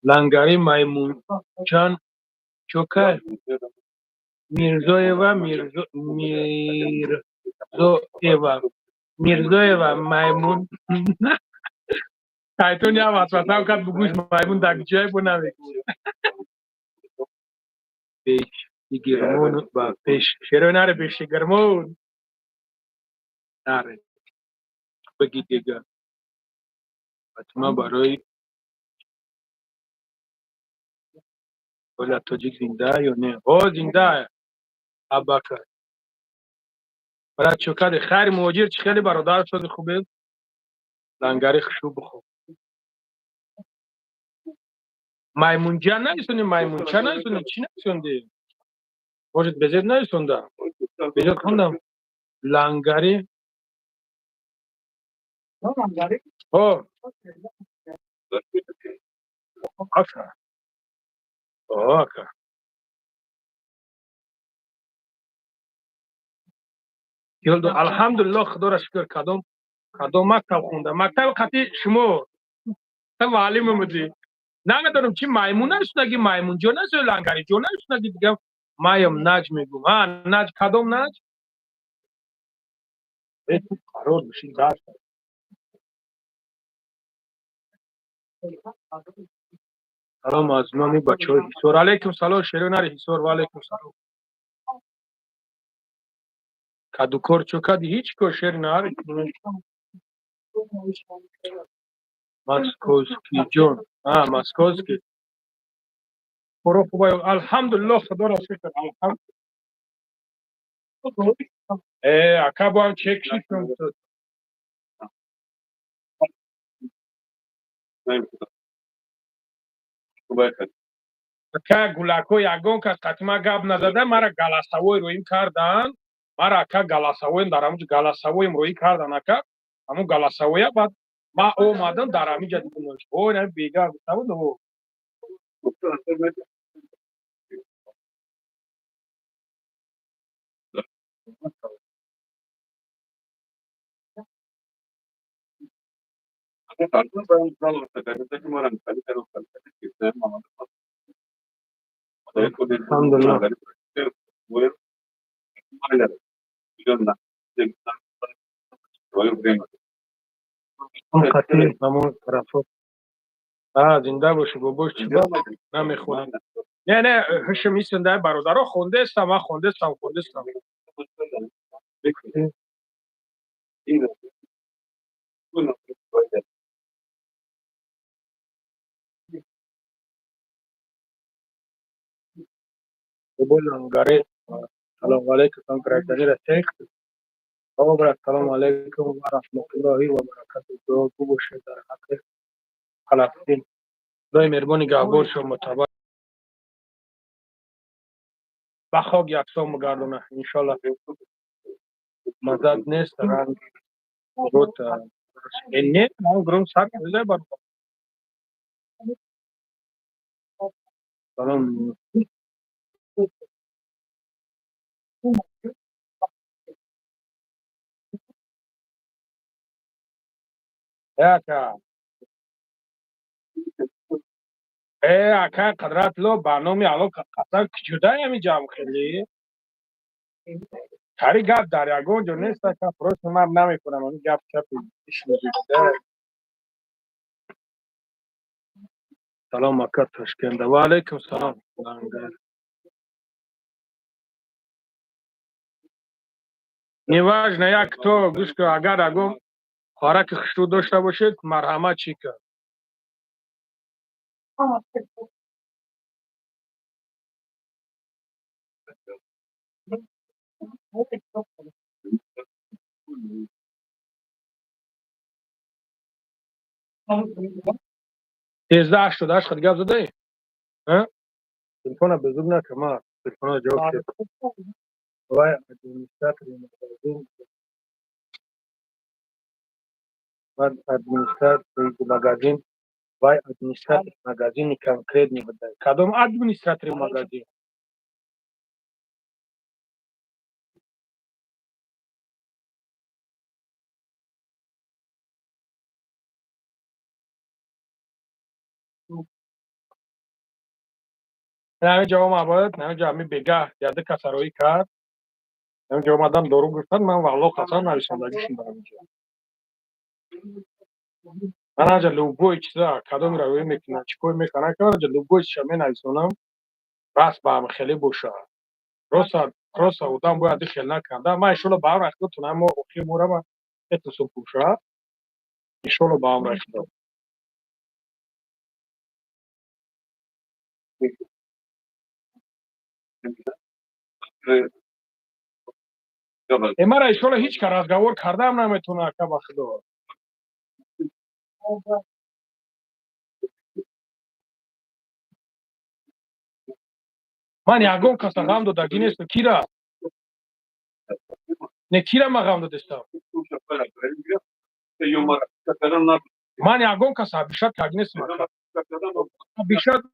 Лангари Маймунчан чокар Мирзоева, Мирзоева, Мирзоева Маймун. Шайтон я васвасам кард, бугӯш маймун дар ҷой бо намегӯ. Бешигирмон ба пеш шерои наре, бешигирмон наре, бигӣ дига. Фатима барои оля тоҷик зинда ё не? О, зинда. Абакар брат, чо кади? Хайр, муҳоҷир, чӣ хеле, бародар, шоди хубе? Лангари хушу бухо. Маймунҷа наисонди, маймунча наисонди, чӣ наисонди? Может, безеб наисонда? Безеб хондам. Лангари. О, ака. О, ака. Алҳамдулиллоҳ, худоро шукр. Кадом мактаб хонда? Мактаби қати шумо муаллимам будӣ. Намедонам, чи маймун нашудаги, маймунҷо нашу, лангариҷо нашудаги, дига маям наҷ мегум. А наҷ, кадом наҷ? Қарор бишин дарс. Салом аз номи бачаҳои Ҳисор. Алайкум салом, шеронари Ҳисор, ва алайкум салом. Кадукор чо кади? Ҳеҷ ко, шер нари. Московский ҷон. А, московский. Хоро хуба? Алҳамдулиллоҳ, худоро шукр. Алҳамд. Э, ака, бо ҳам чек шид. Ака, гулако, ягон кас қатима гап назада, мара голосовой роим кардан. Мара, ака, голосовой дар ҳамуҷо голосовой м роӣ кардан, ака. Ҳамун голосовой я баъд ма омадам, дар ҳамиҷа дидам. Ой, бега гуфта буд. Алҳамдулиллоҳ. Қати ҳамон тарафо. А, зинда бошӣ, бобош, чӣ намехонӣ? Не, не, ҳушм исонда, бародаро, хондестам, ман хондестам, хондестам. Бобо лангаре, салому алайкум, гражданин России. Бобо, брат, салому алайкум ва раҳматуллоҳи ва баракатуҳ. Дуогӯ бошед дар ҳаққи Фаластин. Худои меҳрубони гаҳвор шо мутабар ба хок яксон бигардона, иншолло. Мазад нест, ранг рот не, гром сар бар. Салом. Ака, э, ака Қудратулло, ба номи Алло қасам, куҷодай ҳами ҷамъ хеле? Тари гап дар ягон ҷо нест, ака, просто ман намекунам ҳами гап чапи. Салом, ака, Ташкента. Ва алайкум салом. Неважно, як то гӯш кун, агар ягон хораки хушрӯ дошта бошед, марҳамат, чӣ кар. 1388 хат гап задаӣ? Телефона безук накун, ма телефона ҷавоб кед. Вай администратори магазин, вай администратори магазин, вай администратори магазини конкретный будай. Кадом администратори магазин? Ҳамин ҷо омад, ҳамин ҷо ҳамин бегаҳ яде касароӣ кард. Ҳамин ҷо омадам, дору гирифтан, ман валло қасам, нависондагишон дар ҳамин ҷо. Ман ҳаҷа любой чиза кадомеро рӯй мекунам, чӣ кор мекунам, ҳаҷа любой чиза менависонам, бас ба ҳам хеле бошад. Просто одам бояд хел накунад. Ман иншолло ба ҳам рахтотон мо охир морама этусум пӯшад. Иншолло ба ҳам рахто. Э, мара иншолло ҳеҷ ка разговор кардаам наметавонад, ака, ба худо. Ман ягон каса ғам додагӣ нестам. Кира? Не, кира ман ғам додестам? Ман ягон каса обижать кардагӣ нестам, ака. Обижать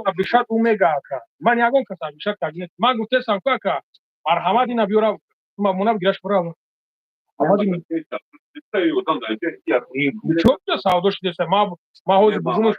обижать ӯ мега, ака. Ман ягон каса обижать кардагӣ нестам. Ман гуфтестам ку, ака, марҳамат, ина биёра, мамона бигираш бирава. Чо савдо шудеста? Ма ҳозир бужумаш.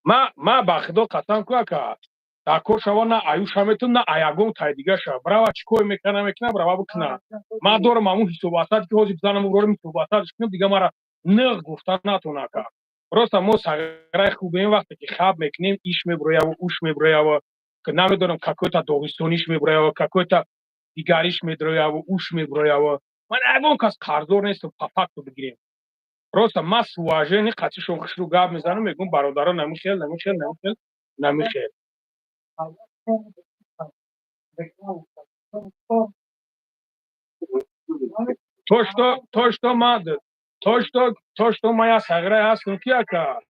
Ма ба худо қасам ку, ака, дар кор шава, на аюша метун, на аягон тай дигаша. Брава, чӣ кор мекана, мекуна, брава бикуна. Ман дорам ҳамун ҳисобасад, ки ҳозир бизанам, урорим ҳисобасадш кунам, дига мара ниғ гуфта натон, ака. Просто мо сағираи хубем, вақте ки хаб мекунем, иш меброява, уш меброява, намедонам, какой-то доғистониш меброява, какой-то дигариш медроява, уш меброява. Ман ягон кас қарздор нестам, по факту бигирем. Просто ман с уважение қатишон хушрӯ гап мезанам, мегӯм: бародаро, намихел, намихел, намихел, намихел. То что ма то что ма як сағирае ҳастам ки, ака,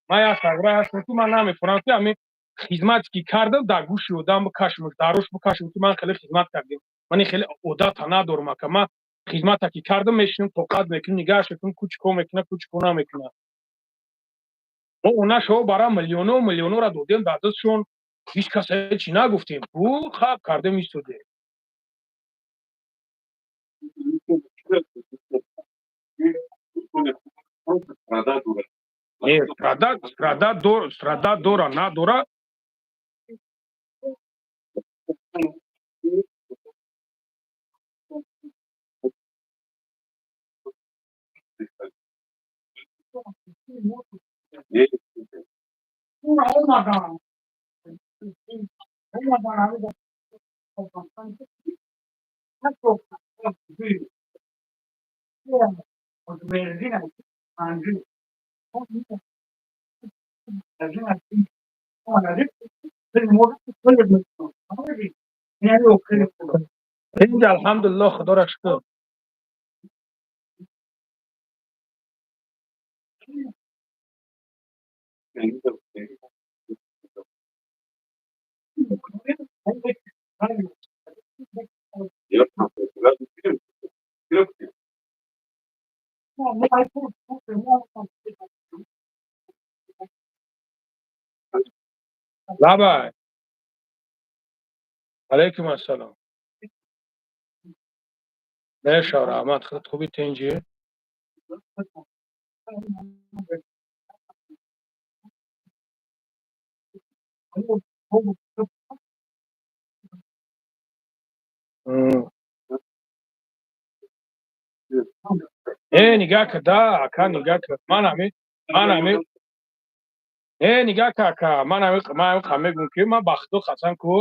ман як сағирае ҳастам, ки ман намефурам, ки ҳамин хизмате ки кардам, дар гӯши одам бикашам, дар рӯш бикашам, ки ман хеле хизмат кардем. Ман ин хеле одата надорам, ака. Ман хизмата ки кардам, мешинам, тоқат мекунам, нигаҳш мекунам, ку чӣ кор мекуна, ку чӣ кор намекуна. Мо она шо бара миллионо миллионора додем дар дастшон. Ҳеҷ кас ҳечи нагуфтем. Ӯ хаб кардем, истодем. Не, страдать дора, надора. Инҷа алҳамдулиллоҳ, худоро шукр. Лабай. Алайкум ассалом. Меша, раҳмат, худ хуби, тинҷӣ? Э, нигаҳ ка да, ака, нигаҳ ка. Ман ҳами э, нигаҳ ка, ака, ман ҳами мегӯм, ки ман ба худо қасам ку,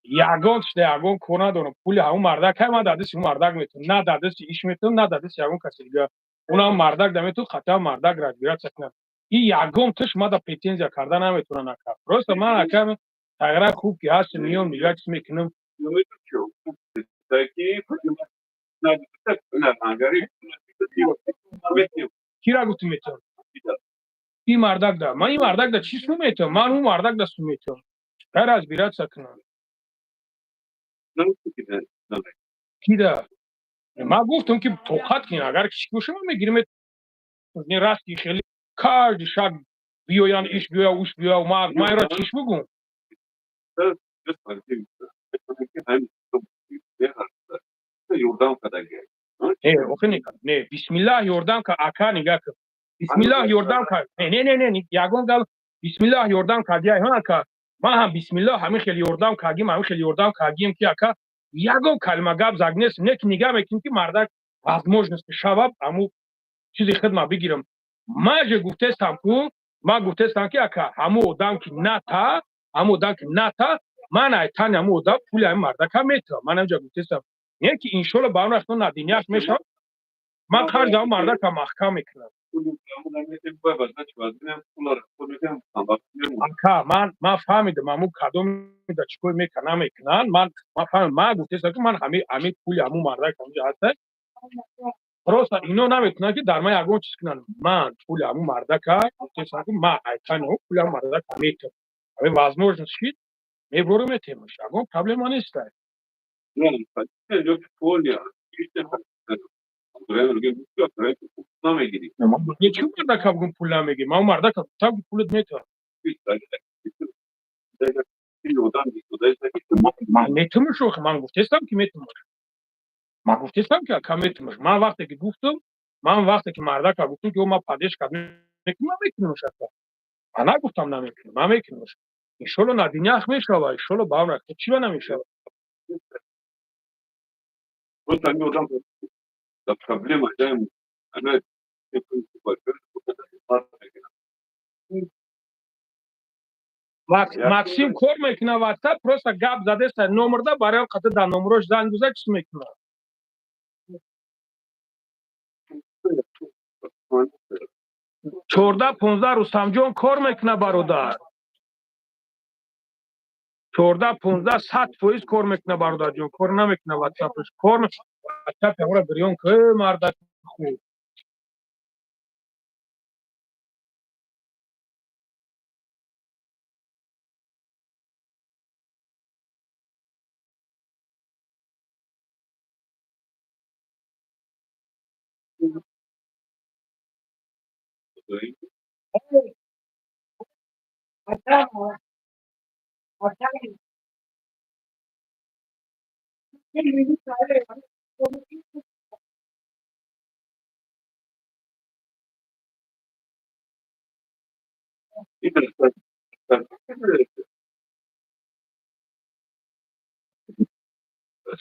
ягон чиз, ягон кор надорам. Пули ҳамун мардак ҳай, ман дар дасти ҳамун мардак метавонам, на дар дасти иш метавонам, на дар дасти ягон каси дигар. Унам мардак да метавон, хатя мардак разбираться кунад. И ягон тиш ман да претензия карда наметавонам, ака. Просто ман, ака, тағйира хуб ки ҳаст, миём, дигар чиз мекунам. Кира гуфтӣ метавонам? Ин мардак да. Ман ин мардак да чӣ сум метавонам? Ман ун мардак да сум метавонам. Ҳай разбираться кунам. Ки да? Ман гуфтам, ки тоқат кунед, агар чӣ боша, ман мегирем. Не раст ки хеле каждый шаг биёянд, иш биёя, уш биёя, ман инро чиш бугум? Не, охи не, бисмиллаҳ, ёрдам ка, ака, нигаҳ кун. Бисмиллаҳ, ёрдам ка. Не, не, не, не, ягон гап, бисмиллаҳ, ёрдам кардия, ҳа, ака. Ман ҳам бисмиллаҳ ҳамин хел ёрдам кардим, ҳамин хел ёрдам кардием, ки ака, ягон калима гап заг нест, не ки нигаҳ мекунем, ки мардак возможность шавад, аму чизи хидма бигирам. Ман же гуфтестам ку, ман гуфтестам, ки ака, ҳамун одам ки ната, ҳамун одам ки ната, ман айтани ҳамун одам пули ҳамин мардака метавам. Ман ҳамҷа гуфтестам. Не ки иншолло ба он вақт надиняш мешавад, ман қарзи ҳамун мардака маҳкам мекунам. Ака, ман фаҳмидам, ҳамун кадомида чӣ кор мекунанд, намекунанд. Ман фаҳмидам, ман гуфтестам, ки ман ҳами пули ҳамун мардак ҳамҷа ҳаста. Просто ино наметавонанд, ки дар ман ягон чиз кунанд. Ман пули ҳамун мардака гуфтестам, ки ман айтани пули ҳамун мардака метавам. Ҳамин возможность шид, мебурам, метемаш. Ягон проблема нестай. Чӣ мардака бугум пул намегирӣ? Ман мардака гуфтам, ки пулат метавам. Ман метавонам, охи, ман гуфтестам, ки метавонам. Ман гуфтестам, ки ака, метавонам. Ман вақте ки гуфтам, ман вақте ки мардака гуфтам, ки ман поддержка мекунам, ман мекунамаш, ака. Ман нагуфтам намекунам, ман мекунамаш. Иншолло надинях мешава, иншолло ба он вақт чӣ ба намешава? Просто они одам да проблема, да, она Максим кор мекуна ватсап, просто гап задеста номерда, барои қата дар номерош занг биза, чиз мекуна. 14 15 Рустамҷон кор мекуна, бародар. 14 15 100% кор мекуна, бародарҷон, кор намекуна ватсапаш. Кор ватсап ягора бирён ки мардак хуб.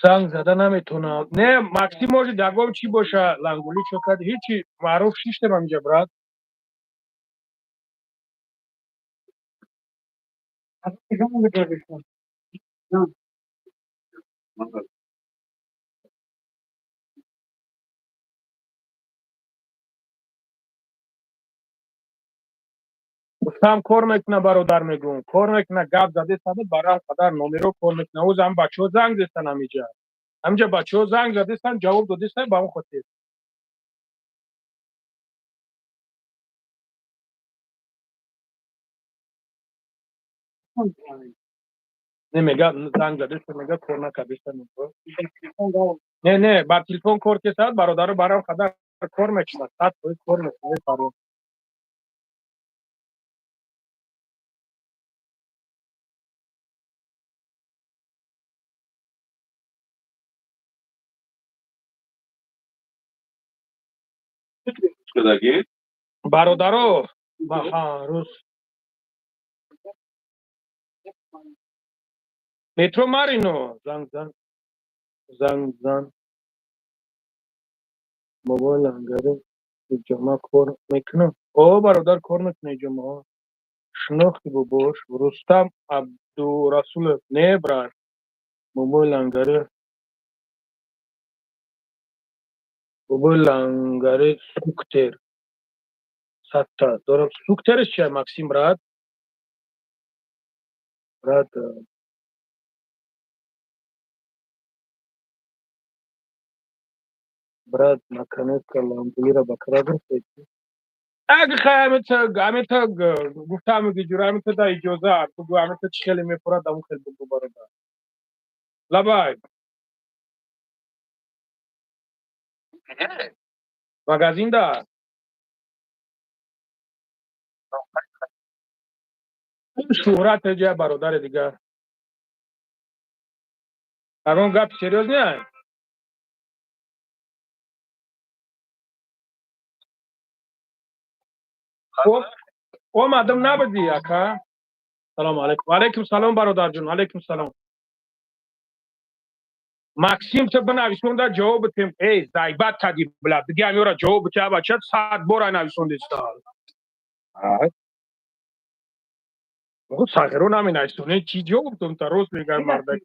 Занг зада наметонам. Не, Максим может ягон чӣ боша, лангули чо кард, ҳечи маъруф шиштем ҳаминҷа, брат. Рустам кор мекуна, бародар, мегӯм. Кор мекуна, гап задестан, барам қадар номеро кор мекуна. Оз ҳам бачаҳо занг зестан ҳамиҷа. Ҳамиҷа бачаҳо занг задестан, ҷавоб додестан ба он хотир. Не, мега занг задестан, мега кор накардестан. Не, не, бар телефон кор кесад, бародаро барам қадар кор мекунад, 100% кор мекунад, бародар. Бародаро, ҳа, рӯз метро Марино занг зан, занг зан, бобои лангари иҷома кор мекунам. О, бародар, кор мекуна иҷомаҳо. Шинохти бобош Рустам Абдурасулов. Не, брат, бобои лангари, бобои лангари суктер садта дорам. Суктерш чия, Максим, брат? Брат, брат, наконец-то ламбулира ба кара гирифтед. Аг хай, ҳамита ҳамита гуфтам, гиҷура ҳамита да иҷоза бугу, ҳамита чӣ хеле мефурад, аму хел бугу, бародар. Лабай, магазин да шӯҳрат ҷа, бародари дигар. Ягон гап серьёз не? Омадам, набудӣ, ака. Салому алайкум. Алайкум салом, бародарҷон, алайкум салом. Максим, ту бинависонда, ҷавоб битем. Эй, зайбат кади, бла, дига ҳамёра ҷавоб бите, бача 100 бора нависондеста. Сағиро наменависоне, чӣ ҷавоб дом та? Рост мегӯям, мардак,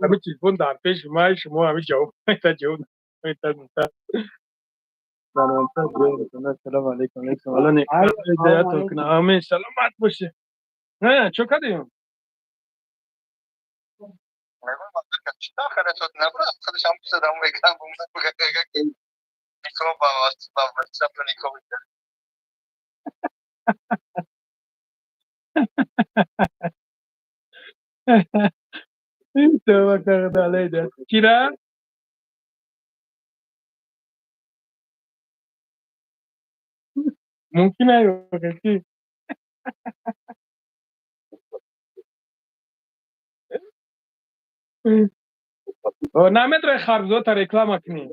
ҳами телефон дар пеши май, шумо ҳами ҷавоб мета, ҷавоб мета гуфта. Салому алайкум, алайкум. Амин, саломат бошӣ. Чо кардем? Тавба карда, алайда. Чира? Мумкин ай чӣ? Наметавонӣ харбузота реклама кунӣ?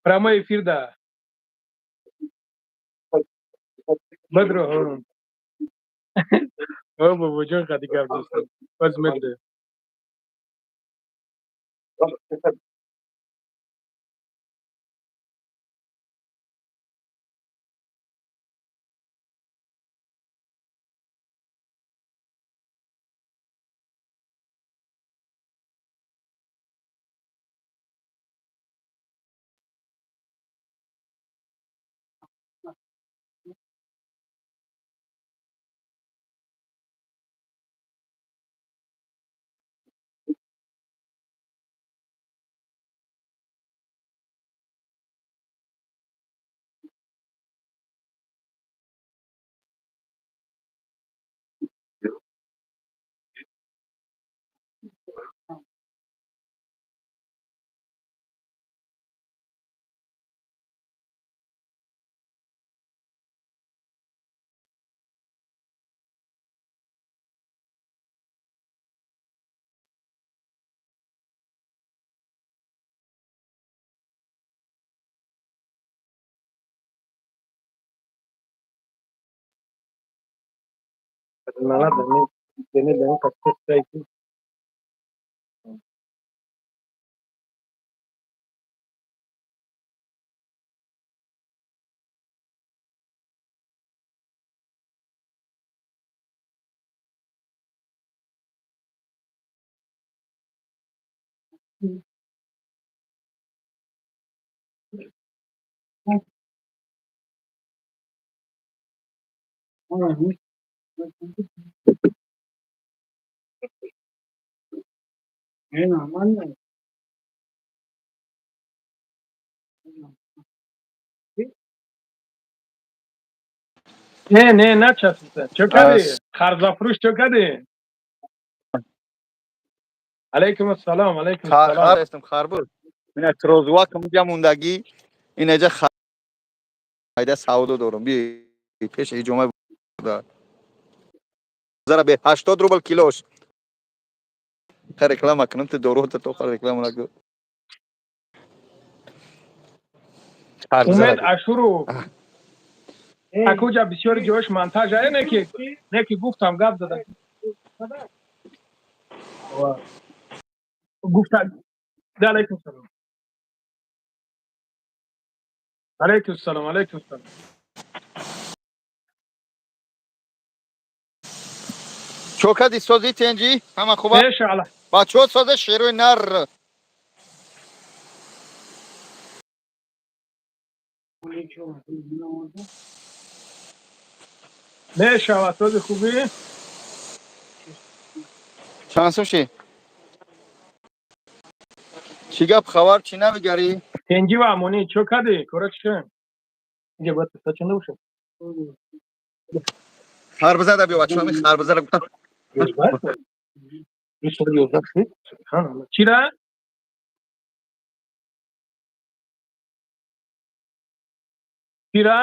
Прямой эфир да. Бадро. О, бобоҷон, қади гап дӯстам. Боз медре. Налада, не не не. Не, не, начаспида. Чё кади? Харзафурӯш чё кади? Алейкум ассалом, алейкум ассалом. Хар харбуз. Ина трозуа кам мондагӣ, инаҷа хайда савдо дорум. Би пеш иҷома зара бе 80 рубл килош. Реклама кунам, ту дору то реклама накун. Умед Ашуров. Акуҷа бисёри ҷош монтаж ае, не ки гуфтам, гап задам. Гуфта. Алейкум салом. Алейкум салом, алейкум салом. Чо кади, сози, тенҷи, ҳама хуба? Иншааллоҳ. Бачаҳо созе, шерои нар. Мешавад, сози, хубӣ? Чанд сум ши? Чӣ гап, хабар, чӣ навигарӣ? Тенҷи ва амонӣ, чо кади? Кора чӣ? Инҷа бояд қисса чанда бошад? Харбуза биё, бачаҳо, ҳамин харбузаро гуфтам. 11 шуд. Субҳаналлоҳ. Чира? Чира?